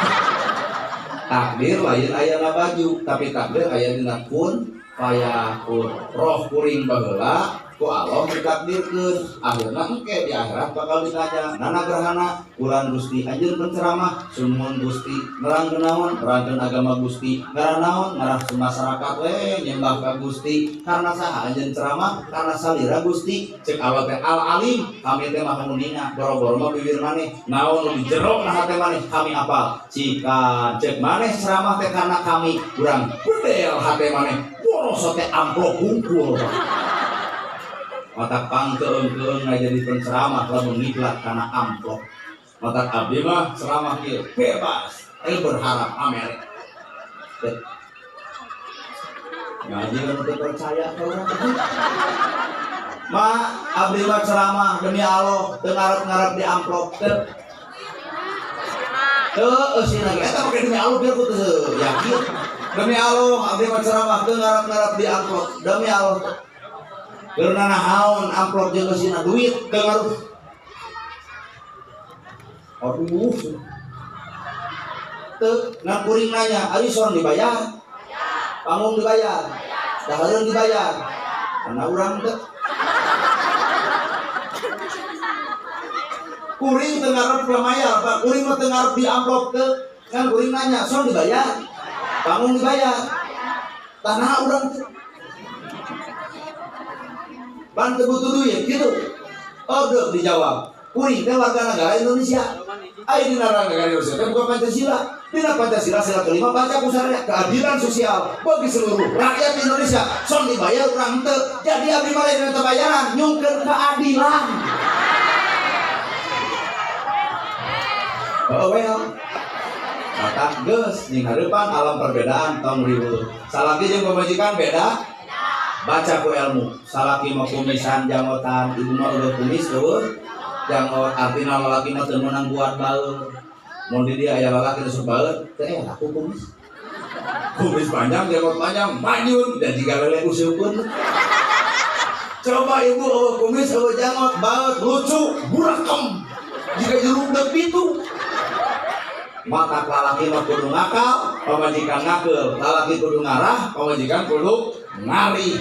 Takdir lain ayana baju, tapi takdir aya dina kun fayakun. Roh kuring baheula ku Allah ditakdirkeun. Akhirna engke di akhirat bakal ditanya nana gerhana bulan Gusti anjeun penceramah sumun Gusti nerangkeun naon nerangkeun agama Gusti ngarah naon ngarah masyarakat we nyembah ka Gusti karena saha anjeun ceramah karena salira Gusti cek Allah teh al alim kami teh maha muninga boro-boro mah bibir maneh naon nu jero na hate maneh kami apal cikan cek maneh ceramah teh karena kami urang bedel hate maneh boroso teh amplop hungkul. Mata pangkeung-keung jadi penceramah lamun ngiklat kana amplop. Mata abdi mah ceramah kieu bebas, berharap Amerika. Ngaji kan teu percaya ka urang. Ma abdi mah ceramah demi Allah teu ngarep-ngarep di amplop teu. Teu eusina ge eta make demi Allah biar ku teu yakin. Demi Allah abdi mah ceramah teu ngarep-ngarep di amplop demi Allah. Keur nanaon amplop jeung eusina duit teu ngaruh. Aduh. Teu ngan kuring nanya, ari son dibayar? Panggung dibayar, dahareun dibayar, karena urang teh kuring teu ngarep mayar, Pak. Kuring mah teu ngarep di amplop teu. Kan kuring nanya, son dibayar, panggung dibayar, tanah urang teh. Ban teu butuh duit gitu. Oh, deuh dijawab. Kuring teh warga negara Indonesia. Ai dina negara Indonesia teh bukan Pancasila. Dina Pancasila sila kelima baca pusarnya keadilan sosial bagi seluruh rakyat Indonesia. Son dibayar urang teu. Jadi abdi mah lain teu bayaran, nyungkeun keadilan. Oh well. Mata geus nying hareupan alam perbedaan tong riweuh. Salaki jeung pamajikan beda. Baca ku ilmu. Salaki mah kumisan janggotan, ibu mah eueuh kumis eueuh janggot, artina lalaki mah teu meunang buat baeur. Mun di dia aya lalaki nu sok baeur, teh laku kumis. Kumis panjang, janggot panjang, manyun dan jiga lele useupeun. Coba ibu eueuh kumis eueuh janggot, baeur, lucu, burakem. Jiga jeruk deuk pitu. Mata lalaki mah kudu ngakal, pamajikan ngakeul. Lalaki kudu ngarah, pamajikan kudu ngarih.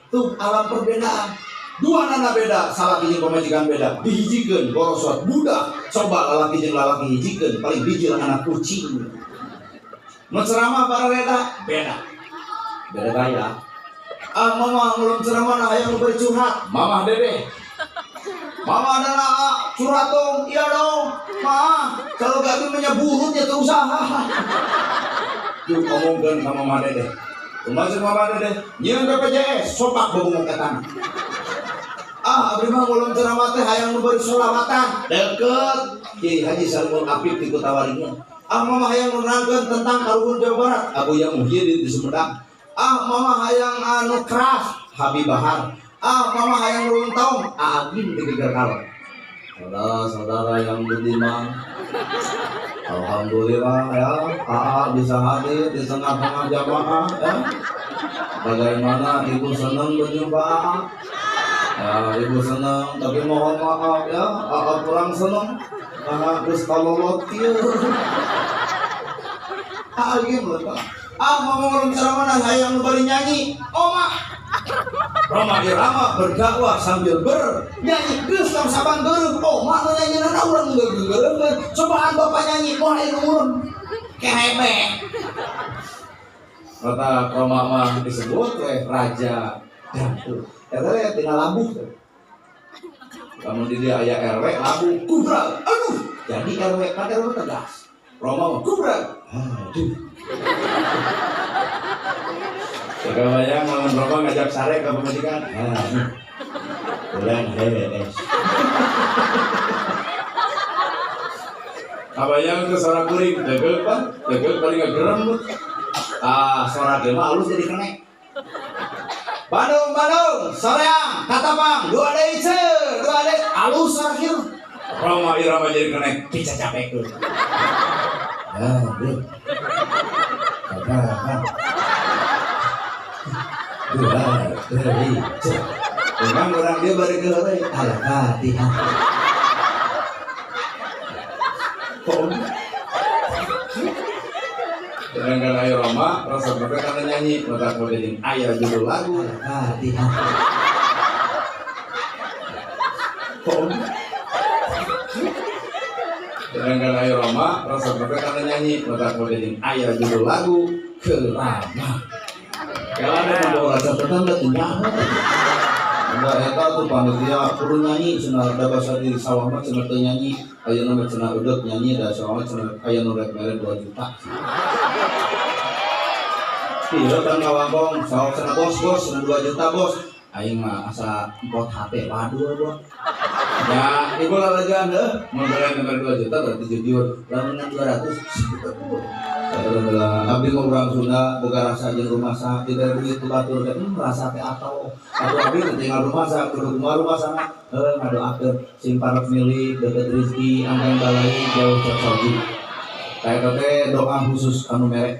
Tuh alam perbedaan. Dua nana beda, salaki jeung pamajikan beda. Dihijikeun borosot budak. Coba lalaki jeung lalaki hijikeun, paling bijil anak kucing. Mun ceramah para reda beda. Beda gaya. Ah mama ngulung ceramah nah hayang bari curhat. Mamah dedeh. Mama ada curhat dong, iya dong. Ma, kalau gak menyebut ya teu usaha. Yuk ngomongkeun ka mamah dedeh. Kumaha ceuk mamah dedeh? Nyieun BPJS, sopak bobongok ka tanah. Ah, abdi mah ngulung ceramah teh hayang nu bari sholawatan. Deket Kiai Haji Salimul Afif di Kutawaringin. Ah, mama hayang nerangkeun tentang karuhun Jawa Barat, Abuya Muhyiddin di Sumedang. Ah, mama hayang anu keras, Habib Bahar. Ah, mama hayang ulang tahun, Agim di Geger Kalon. Saudara-saudara yang budiman, alhamdulillah ya, AA bisa hadir di tengah-tengah jamaah ya. Bagaimana ibu senang berjumpa AA? Ya, ibu senang, tapi mohon maaf ya, AA kurang senang karena geus kalolot kieu. AA gitu Pak. Ah, mau ngomong ceramah hayang nu bari nyanyi. Oma. Roma Irama berdakwah sambil bernyanyi. Geus tong saban geureuh, oma nu nyanyinan urang geureuh. Cobaan bapak nyanyi, moal aya nu ngurem. Kerebe. Kata Roma mah disebut we raja dangdut. Eta we tina labuh teh. Lamun di dia aya RW labuh kubral. Aduh, jadi RW kan RW tegas. Roma mah kubral. Aduh. Kebayang lamun Roma ngajak sare ka pamajikan. Aduh. Bulan hees. Kabayang ke suara kuring, degel pan, degel paling ngegerem. Ah, suara ge mah alus jadi kenek. Bandung, Bandung, Soreang, Katapang, dua deui ce, dua deui alus akhir. Roma Irama jadi kenek, pica capek tuh. Aduh. Katapang. Dua deui ce. Memang orang dia bari geuleuh, Al-Fatihah. Sedangkan ayo Roma, rasa mereka karena nyanyi, maka kemudian ayah judul lagu Al-Fatihah. Sedangkan ayo Roma, rasa mereka karena nyanyi, maka kemudian ayah judul lagu Kerama. Kalau ada membawa catatan, udah tinggal. Enggak eta tuh panitia kudu nyanyi cenah da basa di sawah mah cenah teu nyanyi, ayeuna mah cenah eudeuk nyanyi da sawah mah cenah aya nu rek mere 2 juta. Iya kan ngawangkong sawah cenah bos bos cenah 2 juta bos. Aing mah asa empot hate waduh gua. Ya, ibu lalajan heuh, mun mere 2 juta berarti jujur. Lamun 200 abdi mah urang Sunda boga rasa jeung rumasa tidak duit ku batur teh rasa teh atau abdi teh tinggal rumasa kudu kumaha rumasana heuh ngadoakeun sing parek milik deukeut rezeki anggang balai jauh cek soji. Tah eta teh doa khusus anu mere.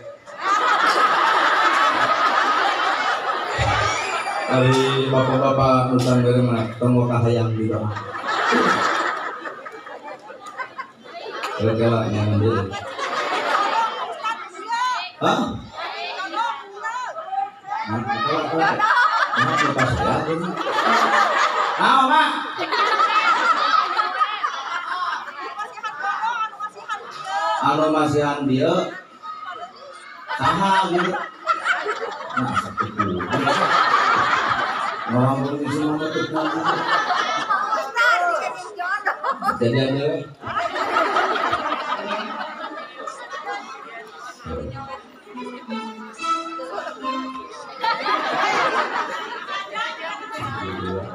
Dari bapak-bapak urusan dari mana temu kahayang di doa. Kira-kira nyangan dulu. Hah? Nah, Mak. Anu masihan dia saha gitu. Nah, sakitu. Orang berisi nama terkenal. Jadi aja.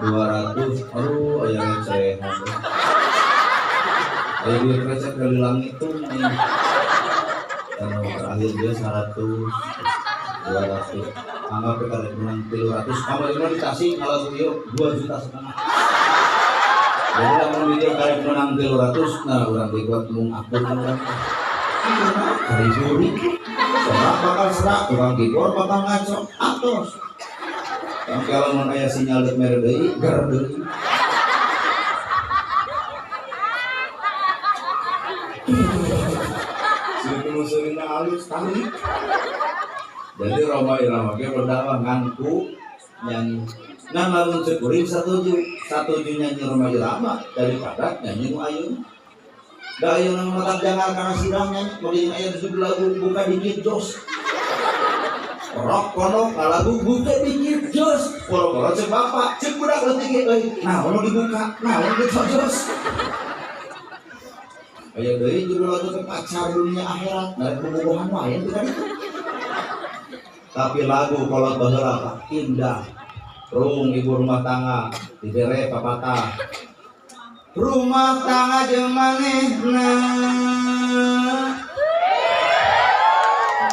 $200, aduh, ayah receh. Ayah duit receh dari langit tuh nih. Kalau terakhir dia 100, 200. Anggap kita menang 300. Kamu ini di Tasik kalau video 2,5 juta. Jadi lamun video karek menang 300, nah urang dibuat mung akun urang. Dari juri, serak bakal serak, tukang keyboard bakal ngaco, atos. Tapi kalau mun aya sinyal deuk mere deui, ger deui. Seukeun alus tarik. Jadi Rhoma Irama ge berdakwah nganku nyanyi. Nah lamun cek kuring satuju nyanyi Rhoma Irama daripada nyanyi nu ayeuna. Da ayeuna mah matak jangan kana sidang nyanyi bagi aya judul lagu buka dikit jos. Rock kono lagu buka dikit jos. Poro-poro cek bapak, cek budak leutik ge euy. Nah ono dibuka, nah ono jos. Aya deui judul lagu teh pacar dunia akhirat, da bobogohan wae teh kan. Tapi lagu kolot baheula indah. Rung ibu rumah tangga dibere papatah. Rumah tangga jeung manehna.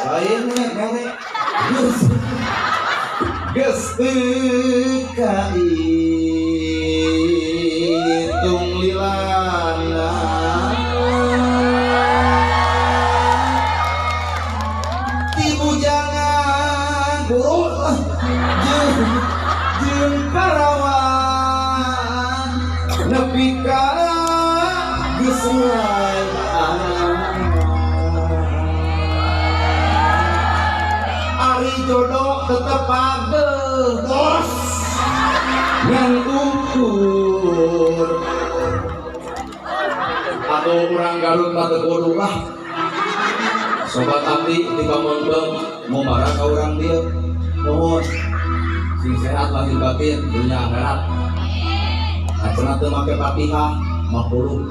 Lain mere. Geus teu kaitung lilana. Ibu jangan guru jeung parawan nepi ka geus mulai ari jodoh tetep pageh bos yang ukur atau urang Garut mah teu kudu lah. Sobat abdi di Pamontong mau marah ka urang dieu nuhun sing sehat lahir batin dunia akhirat. Acenah teu make Fatihah makruh.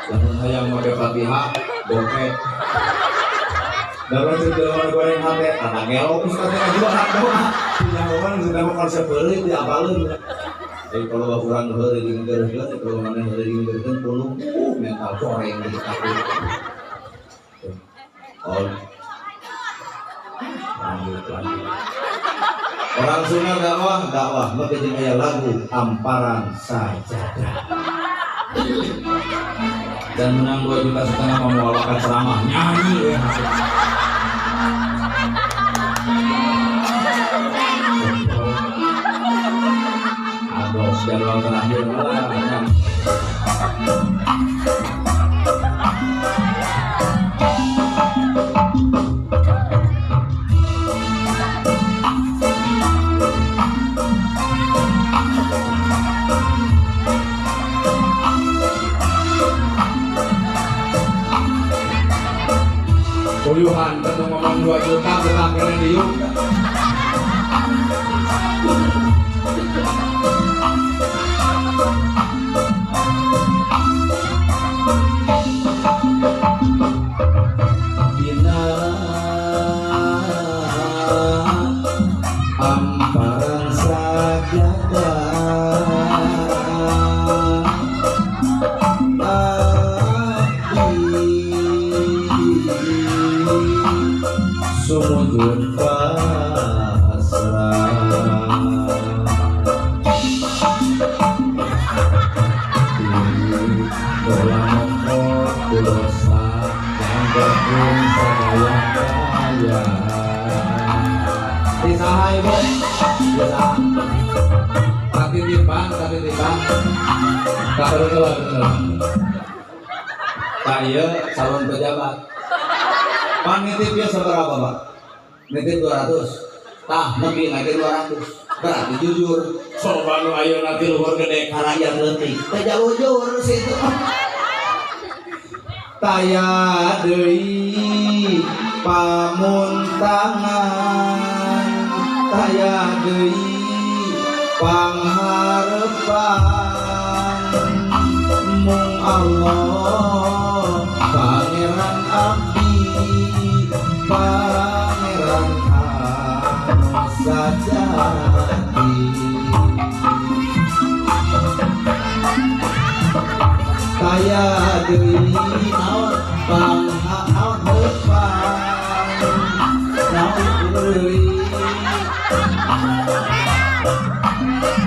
Lamun hayang make Fatihah bokeh. Dalam cerita goreng hate tanda gelo ustaz teh juga doa. Punya orang sudah mau konsep beulit di apaleun. Jadi kalau urang heureuy jeung geureuh, kalau maneh heureuy jeung geureuh pulung mental goreng gitu takut. Oh. Lanjut. Orang Sunda dakwah mah jeung aya lagu Amparan Sajadah. Dan menang 2,5 juta memualakan ceramah nyanyi ya. Aduh, jadwal terakhir malah. Puyuhan tentu ngomong 2 juta betah keren diuk. Dina Wujud pasrah bola mongkot dosa pun sadaya kaya. Disaha ibu? Disaha. Katitipan, katitipan. Tak perlu. Tak iya calon pejabat. Pak nitipnya seberapa pak? Nitip 200. Tah nepi lagi 200. Berarti jujur. Soba nu ayeuna ti luhur gede ka rakyat leutik. Teh jujur situ. Taya deui pamuntangan, taya deui pangharepan, mung Allah pangeran abdi, pangeran anu sajati. Taya deui naon pangharepan, naon deui.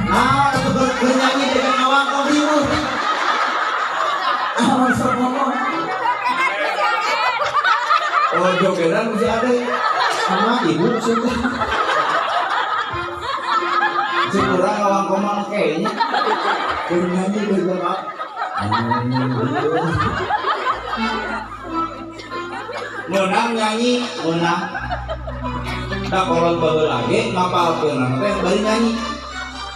Nah, itu bernyanyi dengan ngawangkong riuh. Awan sok ngomong. Oh, jogedan mesti ada sama ibu sih. Si kurang ngawangkong mah kayaknya. Bernyanyi dengan menang nyanyi, menang. Tak kolot baheula lagi ngapalkeun teh bari nyanyi.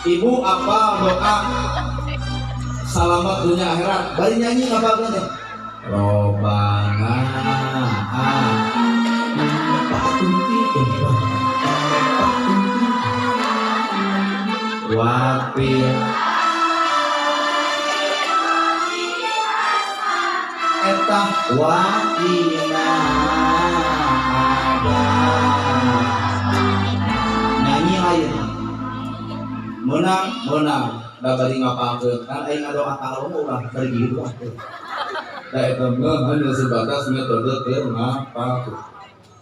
Ibu apa doa salamat dunia akhirat bari nyanyi ngapalkeun teh. Robana wafil eta wakina ada. Nyanyi lain menang menang da bari ngapalkeun kan aing ngadoa ka Allah ulah bari kitu ah. Da eta mah hanya sebatas metode keur ngapalkeun.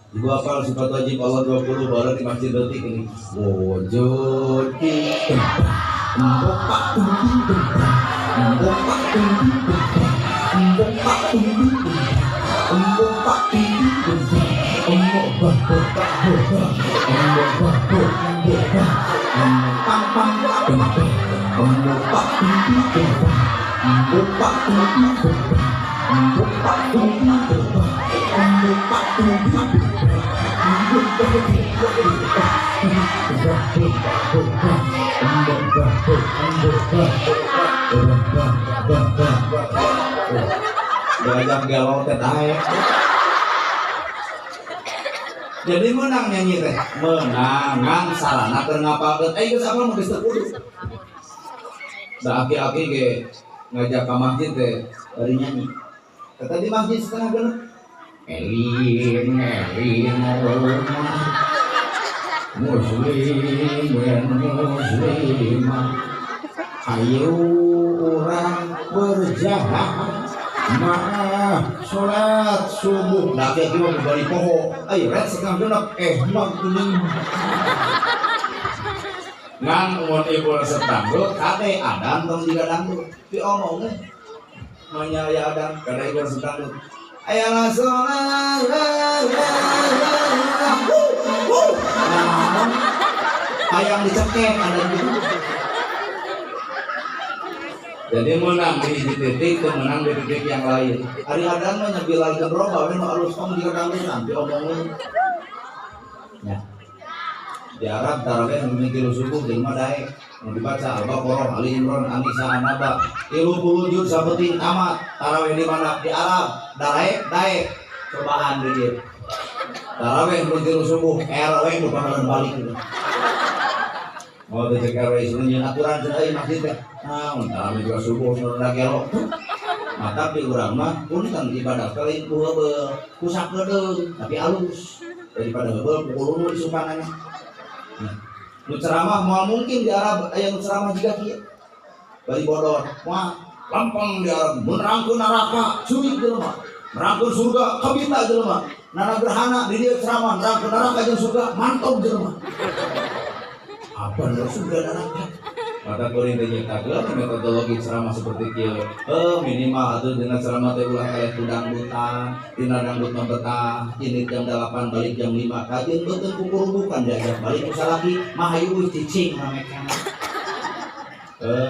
Ibu hafal sifat wajib Allah 20 baru di masjid detik ini. Wujud empat empat empat empat diajak galau teh daek. Jadi menang nyanyi teh, menangan sarana keur ngapalkeun. Eh geus apa mah geus teu kudu. Da aki-aki ge ngajak ka masjid teh bari nyanyi. Kata di masjid setengah genep. Elin elin muslim muslimah, ayo orang berjalan maaf sholat subuh. Nah kayak gimana bari poho, ayo red setengah genep mah kuning. Ngan mun ibu resep dangdut kade adan tong jiga dangdut diomongnya manya aya adan kada ibu resep dangdut. Ayolah sholat, ayam dicekek ada gitu. Jadi menang di titik, menang di titik yang lain. Hari adan mah nyebil lagi roba, we nu alus om jiga dangdutan diomongin. Ya. Di Arab tarawih nu subuh jelema daek nu dibaca Al-Baqarah, Ali Imran, An-Nisa, An-Naba, 30 juz sabeting tamat. Tarawih di mana? Di Arab. Daek daek cobaan di dieu. Tarawih nu 3 subuh, RW nu panggalan balik gitu. Mau dicek RW suruh aturan cenah euy masjid teh. Nah, mun tarawih juga subuh suruh gelo. Maka di urang mah punten ibadah kali ku heubeul, ku sakedeung tapi alus. Daripada heubeul pukul ulun isukanana. Nah, nu ceramah moal mungkin di Arab aya nu ceramah jiga kieu. Bari bodor, moal lempeng di Arab menerangkeun neraka, curik jelema. Nerangkeun surga kabita jelema. Nana gerhana di dieu ceramah nerangkeun neraka jeung surga mantog jelema. Apa surga neraka? Maka kuring teh nyiptakeun metodologi ceramah seperti kieu. Minimal atuh dina ceramah teh ulah eleh ku dangdutan, dina dangdut mah betah, ini jam 8 balik jam 5 kajeun beuteung kukurubukan diajak balik ku salaki mah hayu cicing rame keneh.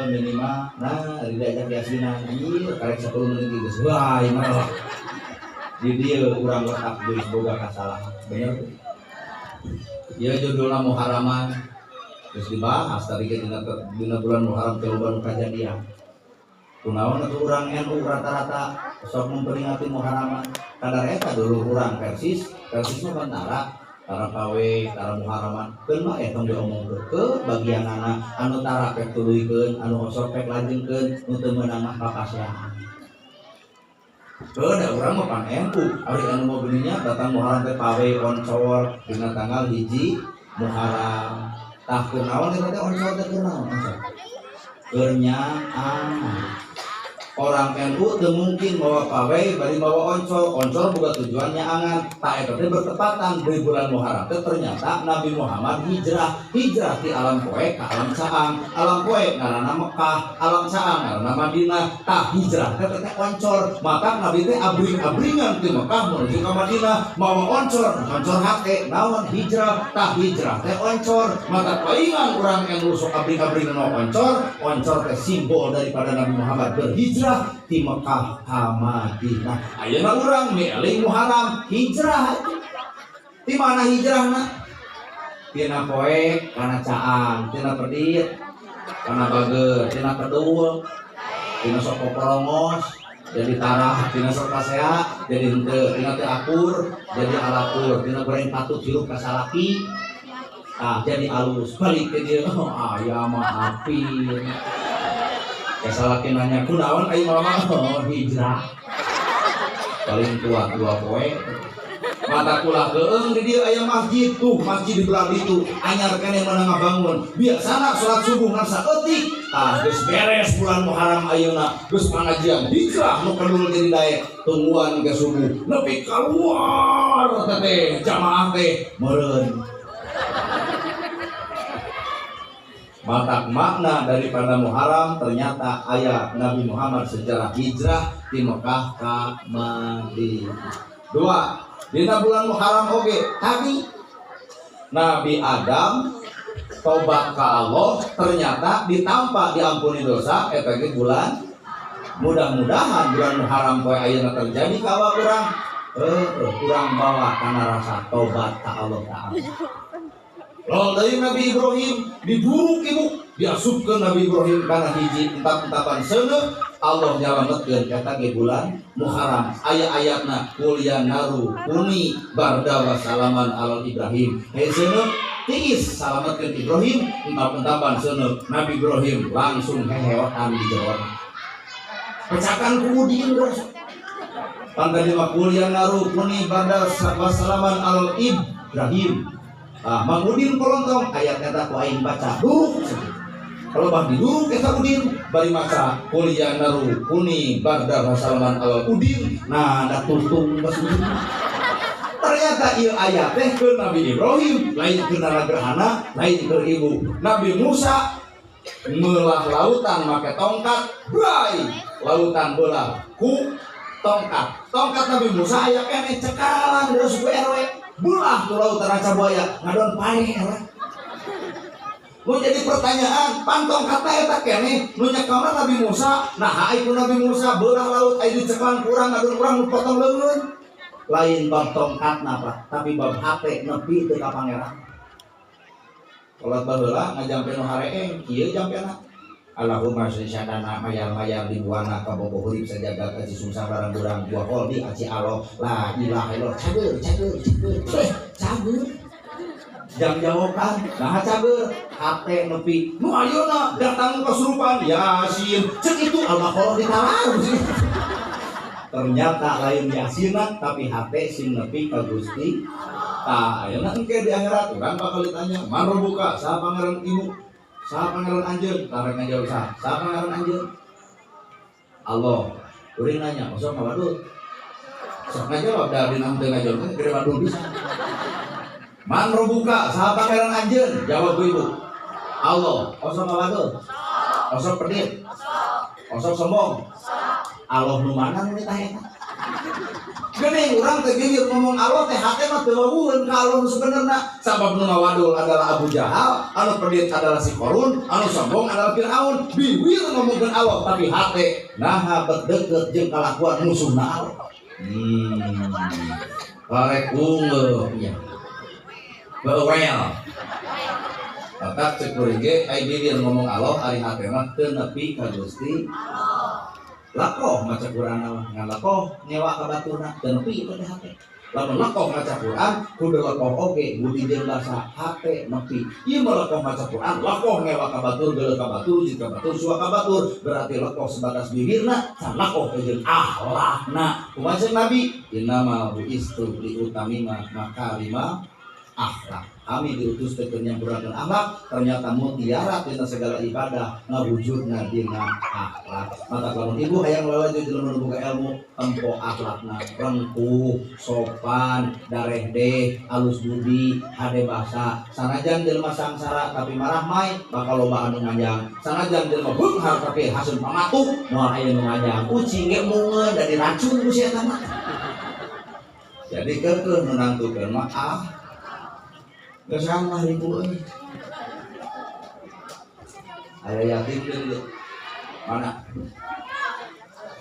Minimal nah diajak yasinan ieu karek 10 menit geus wah ieu mah di dieu urang letak geus boga kasalahan. Bener teu? Ieu judulna Muharraman. Terus dibahas tadi ke dina bulan Muharram teh loba nu kajadian. Kunaon atuh urang NU rata-rata sok memperingati Muharraman. Kadar eta dulu urang Persis, Persis mah tentara, tara pawe, tara Muharraman. Keun mah tong diomongkeun ke bagianana anu tara pek tuluykeun, anu osok pek lajengkeun, nu teu meunang mah papasean. Heuh da urang mah pan NU, ari anu mah geuning datang Muharram teh pawe oncor dina tanggal 1 Muharram. Tah kunaon eta teh oncor teh kunaon oncor? Keur nyaah. Orang NU teu mungkin mawa pawe bari mawa oncor, oncor boga tujuan nyaangan. Tah eta teh bertepatan di bulan Muharram teh ternyata Nabi Muhammad hijrah, hijrah ti alam poek ka alam caang. Alam poek ngaranna Mekah, alam caang ngaranna Madinah. Tah hijrah teh teh oncor, maka Nabi teh abring-abringan ti Mekah menuju ka Madinah mawa oncor, oncor hate naon hijrah, tah hijrah teh oncor. Maka paingan urang NU sok abring-abringan mawa oncor, oncor teh simbol daripada Nabi Muhammad berhijrah di Mekah ka Madinah. Ayeuna urang mieling Muharram hijrah. Di mana hijrahna? Tina poek kana caang, tina pedit kana bager, tina kedul, tina sok poporongos jadi tarah, tina sok pasea jadi henteu, tina teu akur jadi alakur, tina goreng patut hirup ka salaki tah jadi alus balik ke dieu. Oh, aya mah api. Kasalaki nanya kunaon aing mama oh hijrah. Paling tua dua poe. Mata kula keung di dieu aya masjid tuh, masjid di belah ditu anyar keneh meunang ngabangun. Biasana salat subuh ngan saeutik. Tah geus beres bulan Muharram ayeuna, geus pangajian hijrah nu kedul jadi daek tungguan ke subuh. Nepi kaluar teh jamaah teh meureun. Matak makna daripada Muharram ternyata ayat Nabi Muhammad sejarah hijrah di Mekah ka Madinah. Dua, dina bulan Muharram oge tadi Nabi Adam tobat ka Allah ternyata ditampa diampuni dosa eta ge bulan. Mudah-mudahan bulan Muharram poe ayeuna terjadi ka awak urang, urang bawa kana rasa tobat ka Allah Ta'ala. Lalu dari Nabi Ibrahim diduruk ibu diasupkeun Nabi Ibrahim kana hiji entap-entapan seuneu Allah nyalametkeun eta ge bulan Muharram. Aya ayatna qul ya naru kuni barda wa salaman alal Ibrahim. Hei seuneu tiis salametkeun Ibrahim entap-entapan seuneu Nabi Ibrahim langsung heheotan di jerona. Pecakan ku udin bros. Pan tadi mah qul ya naru kuni barda wa salaman alal Ibrahim. Ah, Mang Udin kolontong ayat eta ku aing baca duruk. Kalau bah diduruk eta Udin bari maca qul ya naru kuni barda wa salaman alal Udin. Nah, da tuntung bas Udin. Ternyata ieu ayat teh keur Nabi Ibrahim, lain keur naragerhana, lain keur ibu. Nabi Musa melah lautan make tongkat, brai lautan belah ku tongkat. Tongkat Nabi Musa aya keneh cekalan dari suku RW. Belah tuh lautan raca buaya ngadon pae era. Nu jadi pertanyaan, pan tongkat eta keneh nu nyekalna Nabi Musa, nah ai ku Nabi Musa belah laut ai dicekalan kurang ngadon urang nu potong leungeun. Lain bab tongkat napa, tapi bab hate nepi teu ka pangeran. Kolot baheula ngajampe nu hareeng, kieu jampena. Allahumma sholli sadana mayar-mayar di buana ka bobo hurip sajagat aci sungsang barang burang buah kolbi aci alo la ilaha illallah cager cager cager cager jam jawaban nah cager hate nepi nu ayeuna datang kesurupan yasin cek itu Al-Baqarah ditalar. Ternyata lain yasina tapi hate sing nepi ka Gusti. Tah ayeuna engke di akhirat urang bakal ditanya man buka saha pangeran ibu saha pangeran anjeun tarek ngajawab saha saha pangeran anjeun Allah. Kuring nanya osok ngawadul Sok ngajawab da dina teu ngajawab teh gede wadul bisa. Man robuka saha pangeran anjeun? Jawab bu ibu. Allah. Osok ngawadul? Osok pedit? Osok sombong? Allah nu mana nu tah eta? Geuning urang teh bibir ngomong Allah teh hate mah teu wawuheun ka Allah nu sebenarna. Sabab nu ngawadul adalah Abu Jahal, anu pedit adalah si Korun, anu sombong adalah Firaun. Bibir ngomongkeun Allah tapi hate naha bet deukeut jeung kalakuan musuhna Allah. Karek unggeuh nya. Beuwel. Maka cek kuring ge ai bibir ngomong Allah ari hate mah teu nepi ka Gusti Allah. Lakoh maca Quran mah ngan lakoh nyewa ka baturna teu nepi teh hate. Lamun lakoh maca Quran kudu lakoh oge budi jeung basa hate nepi. Ieu mah lakoh maca Quran lakoh nyewa ka batur geuleuh ka batur jid ka batur suak ka batur berarti lakoh sebatas bibirna can lakoh jeung akhlakna. Kumaha ceuk Nabi? Innama buistu li utamima makarima akhlak. Kami diutus teh keur nyampurnakeun akhlak, ternyata mutiara dina segala ibadah ngawujudna dina akhlak. Maka lamun ibu hayang lalajo jelema nu boga ilmu, tempo akhlakna rengkuh, sopan, darehdeh, alus budi, hade basa. Sanajan jelema sangsara tapi marahmai bakal loba anu ngajang. Sanajan jelema beunghar tapi hasun pamatuk moal aya nu ngajang. Ucing ge mungeun da diracun ku si eta mah. Jadi keukeuh nu nangtukeun mah ah geus salah ribu euy. Aya yatim deui mana?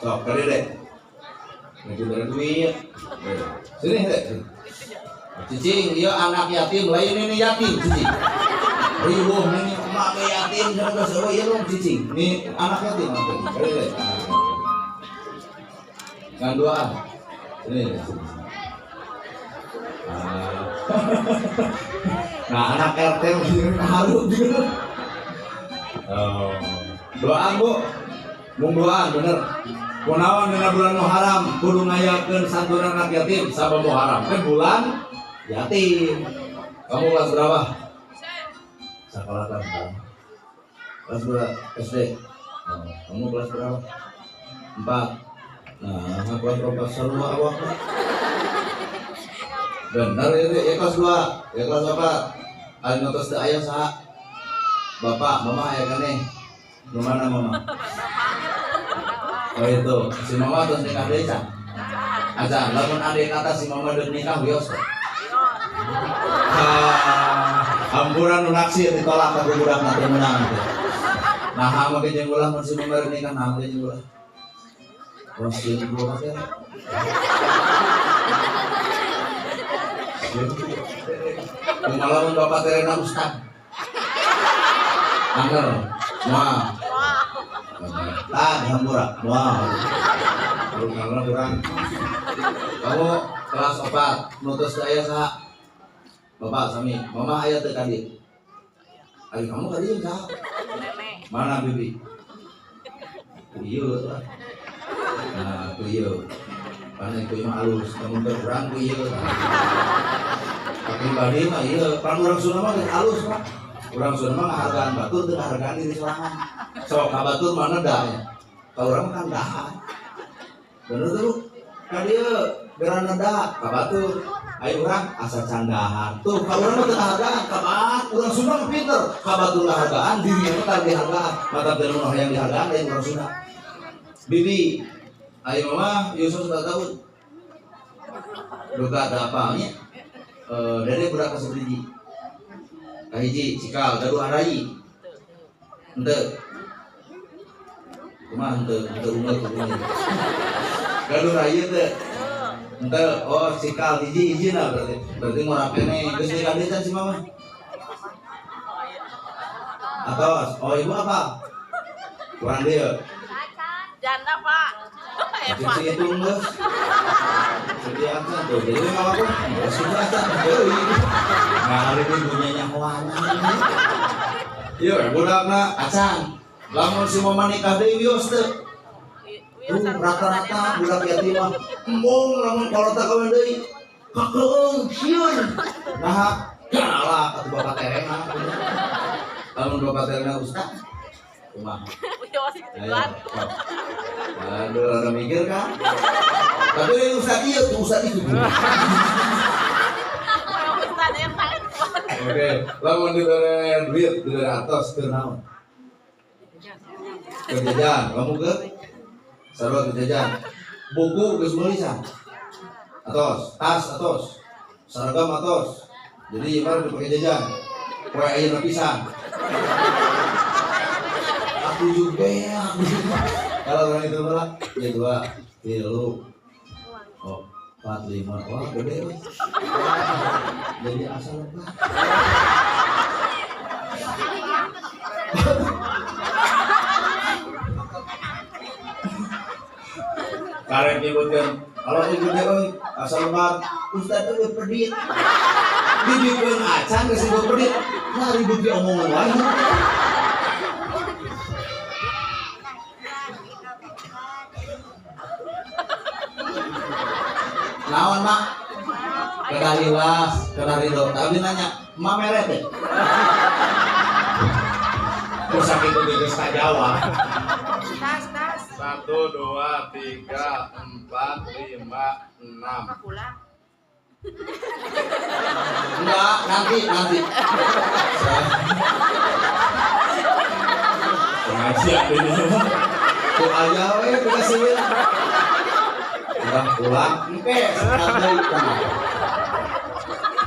Sok kali deh. Lagi bere duit. Sini deh. Cicing, ieu anak yatim lain ini yatim cicing. Ribuh ini emak ge yatim cenah geus eueuh ieu cicing. Ini anak yatim apa? Kali deh. Ngan duaan. Sini. Nah anak RT haru gitu. Oh. Doaan bu, mung doaan bener. Kunaon dina bulan Muharram kudu ngayakeun santunan anak yatim sabab Muharram teh bulan yatim. Kamu kelas berapa? Sekolah kelas berapa? Kelas berapa? SD. Oh, kamu kelas berapa? 4. Nah, kelas berapa seru awak? Bener ya, ya kelas 2, ya kelas 4. Anu tos teu aya saha? Bapak, mama aya keneh. Nu mana mama? Oh itu, si mama tos nikah deui can? Acan, lamun adek kata si mama deuk nikah wios. Ah, hampuran nu naksir ditolak ka budak na teu meunang teh. Nah, make jeung ulah mun si mama deuk nikah nah make jeung ulah. Oh, sieun gua teh. Kumaha bapak terena ustad. Anger, moal. Tah hampura, moal. Kurang kurang. Kamu kelas 4, nutus teu aya saha? Bapak sami, mama aya teu ka dieu? Ayo kamu ka dieu saha? Mana bibi? Ieu tah. Nah, ku ieu. Pane ku ieu mah alus, lamun teu kurang ku ieu. Pribadi mah ieu, pan urang Sunda mah geus alus, Pak. Urang Sunda mah ngahargaan batur teu ngahargaan diri sorangan. Sok ka batur mah neda nya. Ka urang mah kan dahar. Bener teu, Bu? Ka dieu bera neda ka batur. Ayo urang asa candahar. Tuh ka urang mah teu ngahargaan ka batur. Urang Sunda mah pinter. Ka batur ngahargaan, dirinya mah teu dihargaan. Mata teu nu hayang dihargaan lain urang Sunda. Bibi, ayo mama Yusuf sudah tahu. Duka ada apa nya? Dede budak ka hiji. Kahiji cikal gaduh arai. Henteu. Kumaha henteu? Henteu ungeut ungeut. Gaduh rai teu. Henteu, oh cikal hiji hijina berarti. Berarti ngora keneh geus nikah deui can si mama. Atau oh ibu apa? Kurang deui. Janda, Pak. Cici itu geus. Jadi acan tuh, jadi kalau aku sudah acan deui. Nah, hari ini punya nyahoana. Iya, budakna acan. Lamun si mama nikah deui wios teu. Rata-rata budak yatim mah embung lamun kolot kawin deui. Kakeung sieun. Nah, galak atuh bapak terena. Lamun bapak terena ustaz. Kumaha? Ayo. Aduh, rada mikir kan? Tapi ini usah ieu, tuh usah itu. Oke, lamun dibere duit, dibere atos keur naon? Keur jajan, kamu ke? Sarua keur jajan. Buku geus meuli sah? Atos, tas atos, seragam atos. Jadi ieu mah dipakai jajan. Poe ayeuna pisan. Aku juga ya. Kalau orang itu malah ya 2, 3, 4, 5, wah gede weh. Jadi asal apa? Karek nyebutkan kalau ibu gede weh asal lebat, ustad itu pedit. Dibikin acan geus ribut pedit. Nah ribut di omongan wae. Naon mak? Kedah ikhlas, kedah ridho. Tapi nanya, mak meret deh. Terus sakit itu geus kajawab. Tas, tas. 1, 2, 3, 4, 5, 6. Pulang. Enggak, nanti. Pengajian ini. Tuh aja we kita sih. Pulang, engke sekali deui.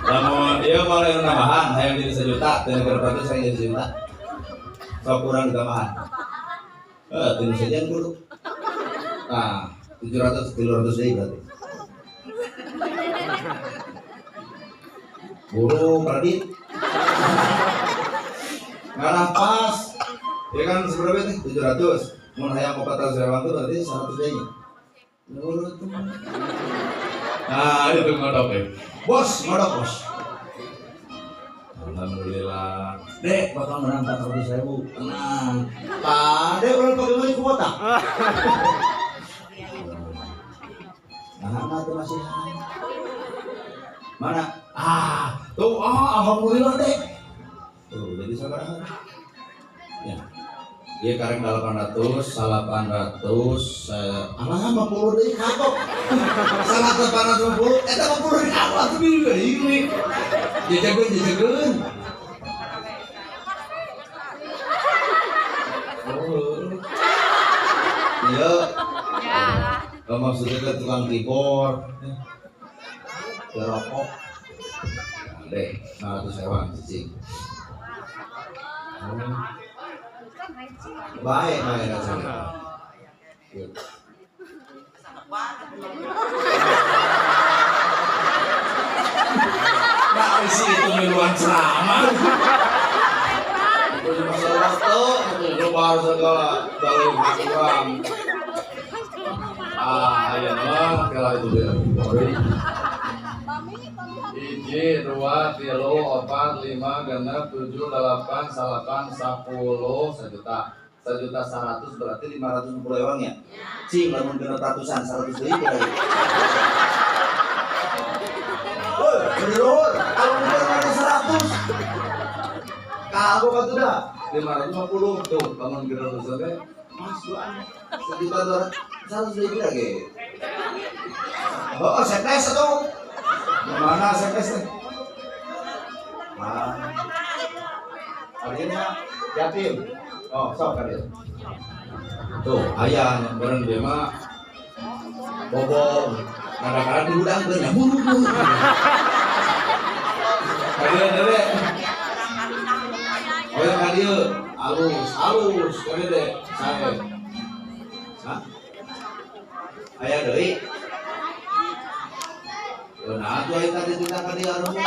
Lamun ieu mah yang nambahan, hayang jadi 1 juta, teu berapa saya jadi 1 juta. Sok kurang ditambahan. Teu sejen kudu. Nah, 700 300 deui berarti. Buru kredit. Ngarah pas. Ya kan seberapa teh? 700. Mun hayang 400 rewang tuh berarti 100 deui. Nurut tuh. Nah, itu ngodok ya. Bos, ngodok bos. Alhamdulillah. Dek, bakal menang 400.000. Tenang. Pak, dek orang pakai baju kuota. Nah, tuh masih. Mana? Ah, tuh, alhamdulillah dek. Tuh, jadi sabar. Ya. Dia kareng 800, 800, alah 50 deui kagok. Salah 850, eta 50 deui kagok atuh deui. Jejegeun. Oh. Iya. Ya lah. Kalau maksudnya ke tukang keyboard, ke rokok. Deh, 500 hewan cicing. Baik, baik rasanya. Nah, isi itu miluan ceramah. Itu masalah waktu, itu baru segala dalil kurang. Ah, iya mah kalau itu dia. 1, 2, 3, 4, 5, 6, 7, 8, 9, 10, 1 juta. 1.100.000 berarti 560 ewang ya? Cing, lamun genep ratusan, 100 ribu kali. Woi, bener, kalau mungkin 100. Kamu kan sudah 550 tuh, lamun genep ratusan teh, mas duaan 1.200.000, 100 ribu lagi. Oh, sekdes atau mana sekdes teh? Ah, artinya yatim. Oh, sok kan dia. Tuh, ayah bareng dia mah bobo. Kadang-kadang dihudangkeun ya buru-buru. Kadieu dede. Oh, yang kadieu alus, alus kadieu deh. Sae. Hah? Aya deui. Nah, tuh aya tadi cerita kadieu anu.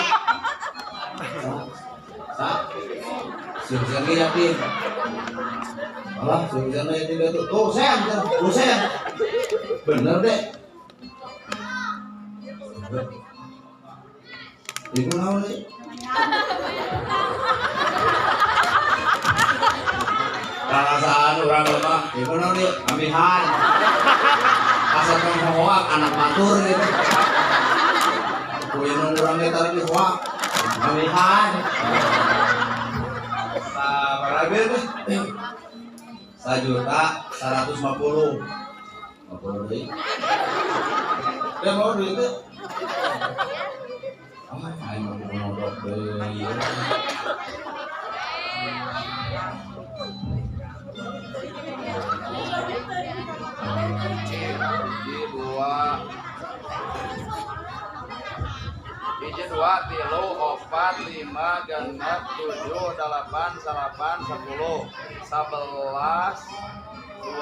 Sa. Sing-sing yatim. Alah, sing-sing yatim itu. Tuh, sen, tuh, sen. Bener deh. Ibu naon deui? Perasaan urang mah, ibu naon deui? Amihan. Asal tong hoak anak batur gitu. Kuy nu urang ge tara hoak. Amihan. Nah, parabel teh. 1.150.000. 50 deui. Dia mau duit teh. Ah, aing mau mondok deui. Hiji, dua, tilu, opat, lima, genep, tujuh, delapan, salapan, 10, 11, 12,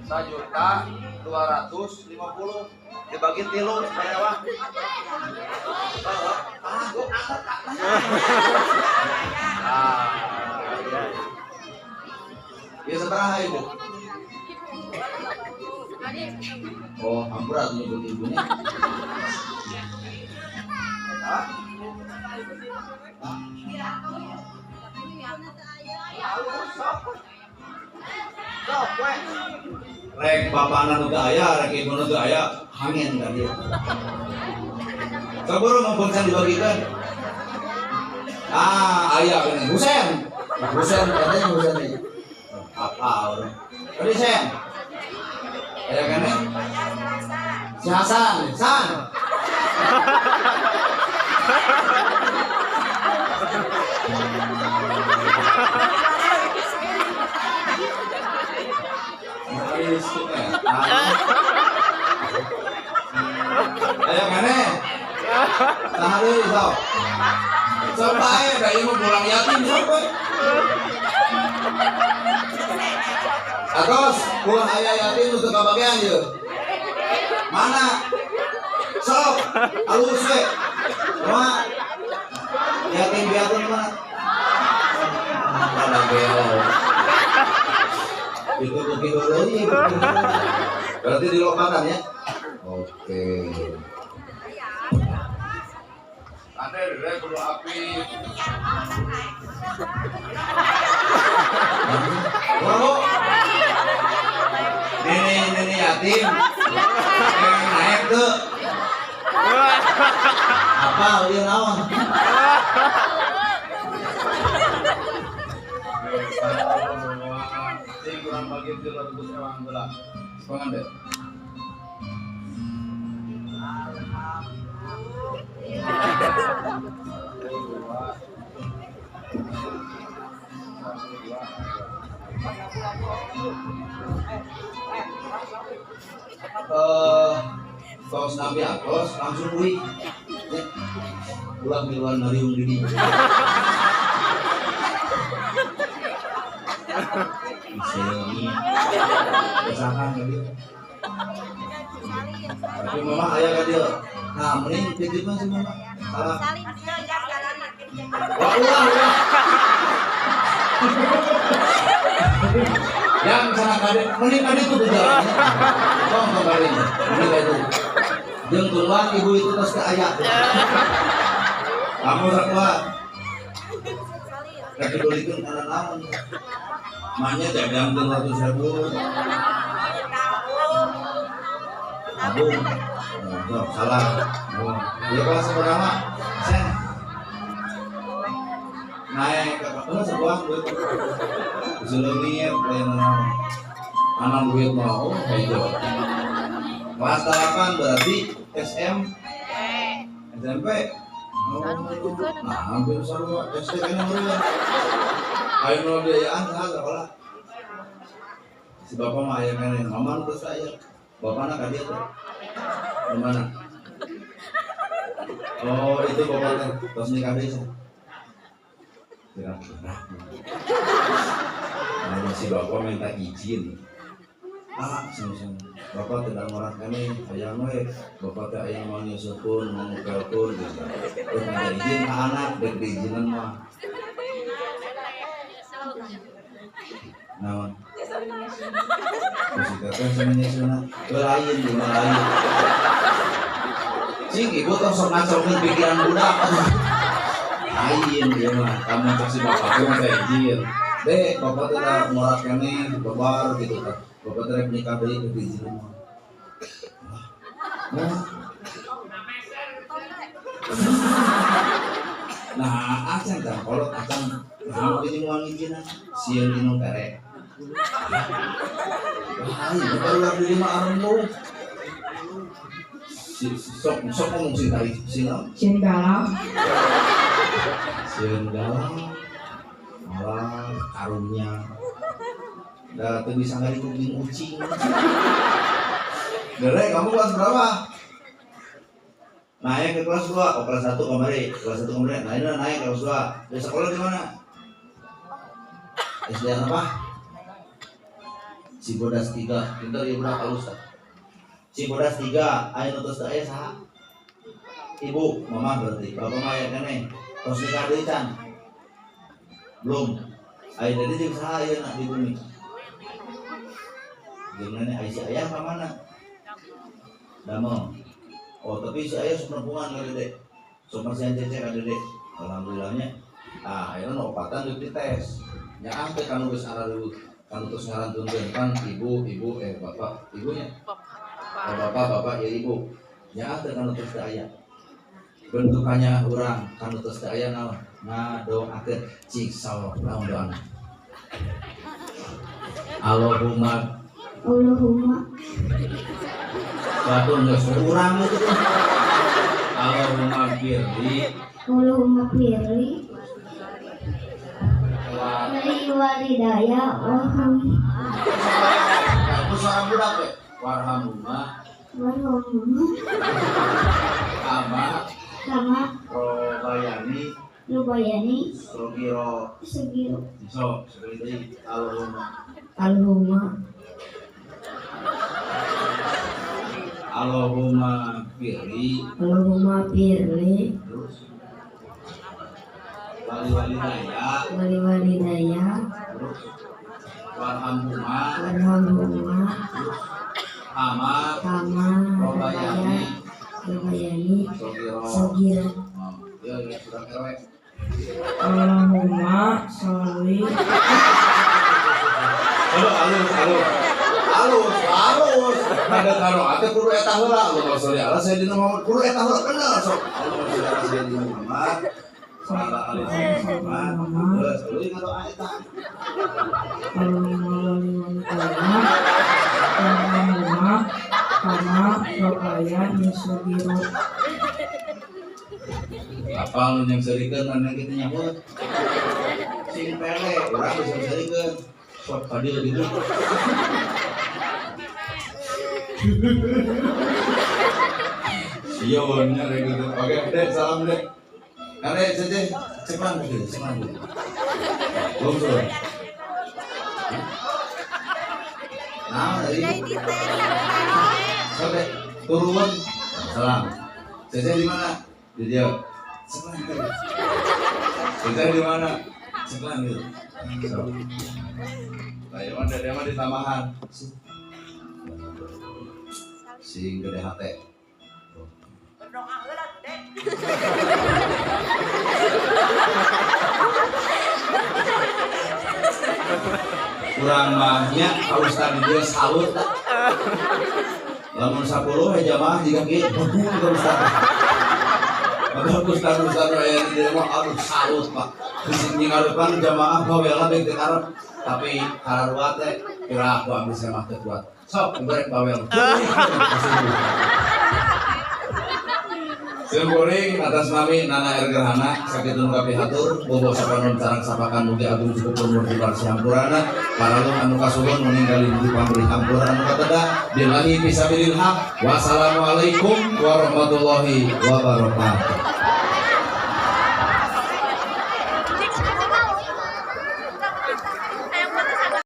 1.250.000 dibagi tilu supaya. Ah, ya sabaraha ibu? Oh, hampura atuh nyebut ibunya. Hah? Rek bapana nu teu aya, rek ibuna teu aya, hangen ka dia. Saburu mumpung can dibagikan. Ah, aya gini. Husen. Husen katanya Husen nih. Apa orang? Tadi Sen. Aya kan nih? Si Hasan, San. Ayo kene. Saha deui sok. Sok bae da ieu mah pulang yatim sok we. Atos pulang aya yatim nu teu kabagean ieu. Mana? Sok alus we. Kumaha? Yatim piatu mana? Mana gelo. Itu bukti deui. Berarti dilokakan ya? Oke. Ade rek kudu api. Wow. Nenek-nenek yatim. Naik tuh. Apa dia naon? Sing kurang bagi 300 ewang heula. Sepangan deh. Tos nabi atos langsung uih. Ulah miluan mariung di dieu. Misalkan ka dieu. Tapi mama aya ka dieu. Nah, mending titipkeun si mama. Salah. Wah, ulah, ulah. Yang sana kade, mending kade itu jalannya. Tong kemarin, mending itu. Jeung keluar ibu itu terus ke aya. Kamu kuat. Rek dibelikeun kana naon. Mahnya jam 300.000. Tabung. Oh, salah. Oh, ya kelas pertama. Sen. Naik ke oh, sebuah duit. Diselengit lain naon. Anak duit mau hejo. Kelas 8 berarti SM SMP. Oh, nah, hampir sarua SD kan meureun. Ayo nu biayaan saha sekolah. Si bapak mah aya keneh, mama nu geus aya. Bapakna ka dieu teh. Di mana? Oh, itu bapak teh tos nikah deui. Kira-kira. Nah, si bapak minta izin. Ah, sama-sama. Bapak tidak ngorah kene, hayang we. Bapak teh aya mau nyusukeun, mau ngukelkeun gitu. Terus minta izin ka anak, dek diizinan mah. Naon? Si teteh sama nyusuna. Lain, di lain. Cing, ibu tong sok ngacokeun pikiran budak. Lain dia mah, kamu cek si bapak teh minta izin. Dek, bapak teh da ngorah kene, babar gitu tah. Bapak teh rek nikah deui teu diizinin mah. Nah, acan tah kolot acan Nah, ini mau ngijinan sieun minum pere. Wah, ini baru di lima arembung. Sok sok ngomong sih tadi, sih Sieun galau. Sieun galau. Malah karunya. Da teu bisa ngarikuk ucing. Dere, kamu kelas berapa? Naik ke kelas 2, oh kelas 1 kemarin, kelas 1 kemarin, nah ini naik ke kelas 2. Di sekolah di mana? SD apa? Cibodas 3, pintar ya budak halus tak? Cibodas 3, ayo nutus aya saha? Ibu, mama berarti, bapak mah aya keneh. Tos nikah deui can? Belum. Ayo dede jeung saha ayeuna di bumi? Jeung nenek aya si ayah ka mana? Damel. Oh, tapi si ayah sok nempungan ka dede. Sok masihan cece ka dede. Alhamdulillahnya. Ah, ayeuna nu opatan deuk dites. Nyaah teh kanu geus arareuweuh. Kanu tos ngarantunkeun kan ibu, ibu bapak, ibunya. Oh, bapak, bapak ya ibu. Nyaah teh kanu tos teu aya. Bentukannya urang kanu tos teu aya naon? Ngadoakeun cik saur naon doana. Allahumma Allahumma Batur geus urang itu. Allahumma firli Allahumma firli wali walidaya warham. Aku suara budak we. Warhamhuma warhamhuma kama kama robayani robayani sogiro sogiro. So, sekali deui Allahumma Allahumma Allahumma firli Allahumma firli terus wali walidaya wali walidaya terus warhamhuma warhamhuma terus kama kama robayani robayani sogiro sogiro. Ya ya sudah RW. Allahumma sholli. Halo halus halus halus halus ada karo ate kudu eta heula Allahumma sholli ala sayyidina Muhammad kudu eta heula bener sok Allahumma sholli ala sayyidina Muhammad ala ali sayyidina Muhammad geus euy ngadoa eta Allahumma sholli Allahumma kama robayani sogiro. Apal nu nyangseurikeun mana kitu nyambut sing pele urang geus nyangseurikeun sok tadi gitu. Iya bener gitu. Oke, deh salam deh. Kare cece cepat gitu, cepat gitu. Belum sudah. Nah, dari sampai turun. Salam. Cece di mana? Di dia. Cepat gitu. Cece di mana? Cepat gitu. So. Nah, ya mah dari mah ditambahan. Sing gede hate. Berdoa heula dek. Urang mah nya ka ustad di dieu salut. Lamun 10 we jamaah jiga kieu begung ka ustad. Padahal ustad-ustad aya di dieu mah aduh salut Pak. Bisi ngarepan jamaah bawela bae teu karep tapi kararua teh kira aku ambil saya mah teu kuat. Sok goreng bawel. Simkuring atas nami Nana R Gerhana sakitu nu kapihatur bobo sapanon sareng sapakan mugi agung cukup umur tibar sihampurana paralung anu kasuhun meninggali di pamberi hampura anu kateda billahi fisabilil haq. Wassalamualaikum warahmatullahi wabarakatuh.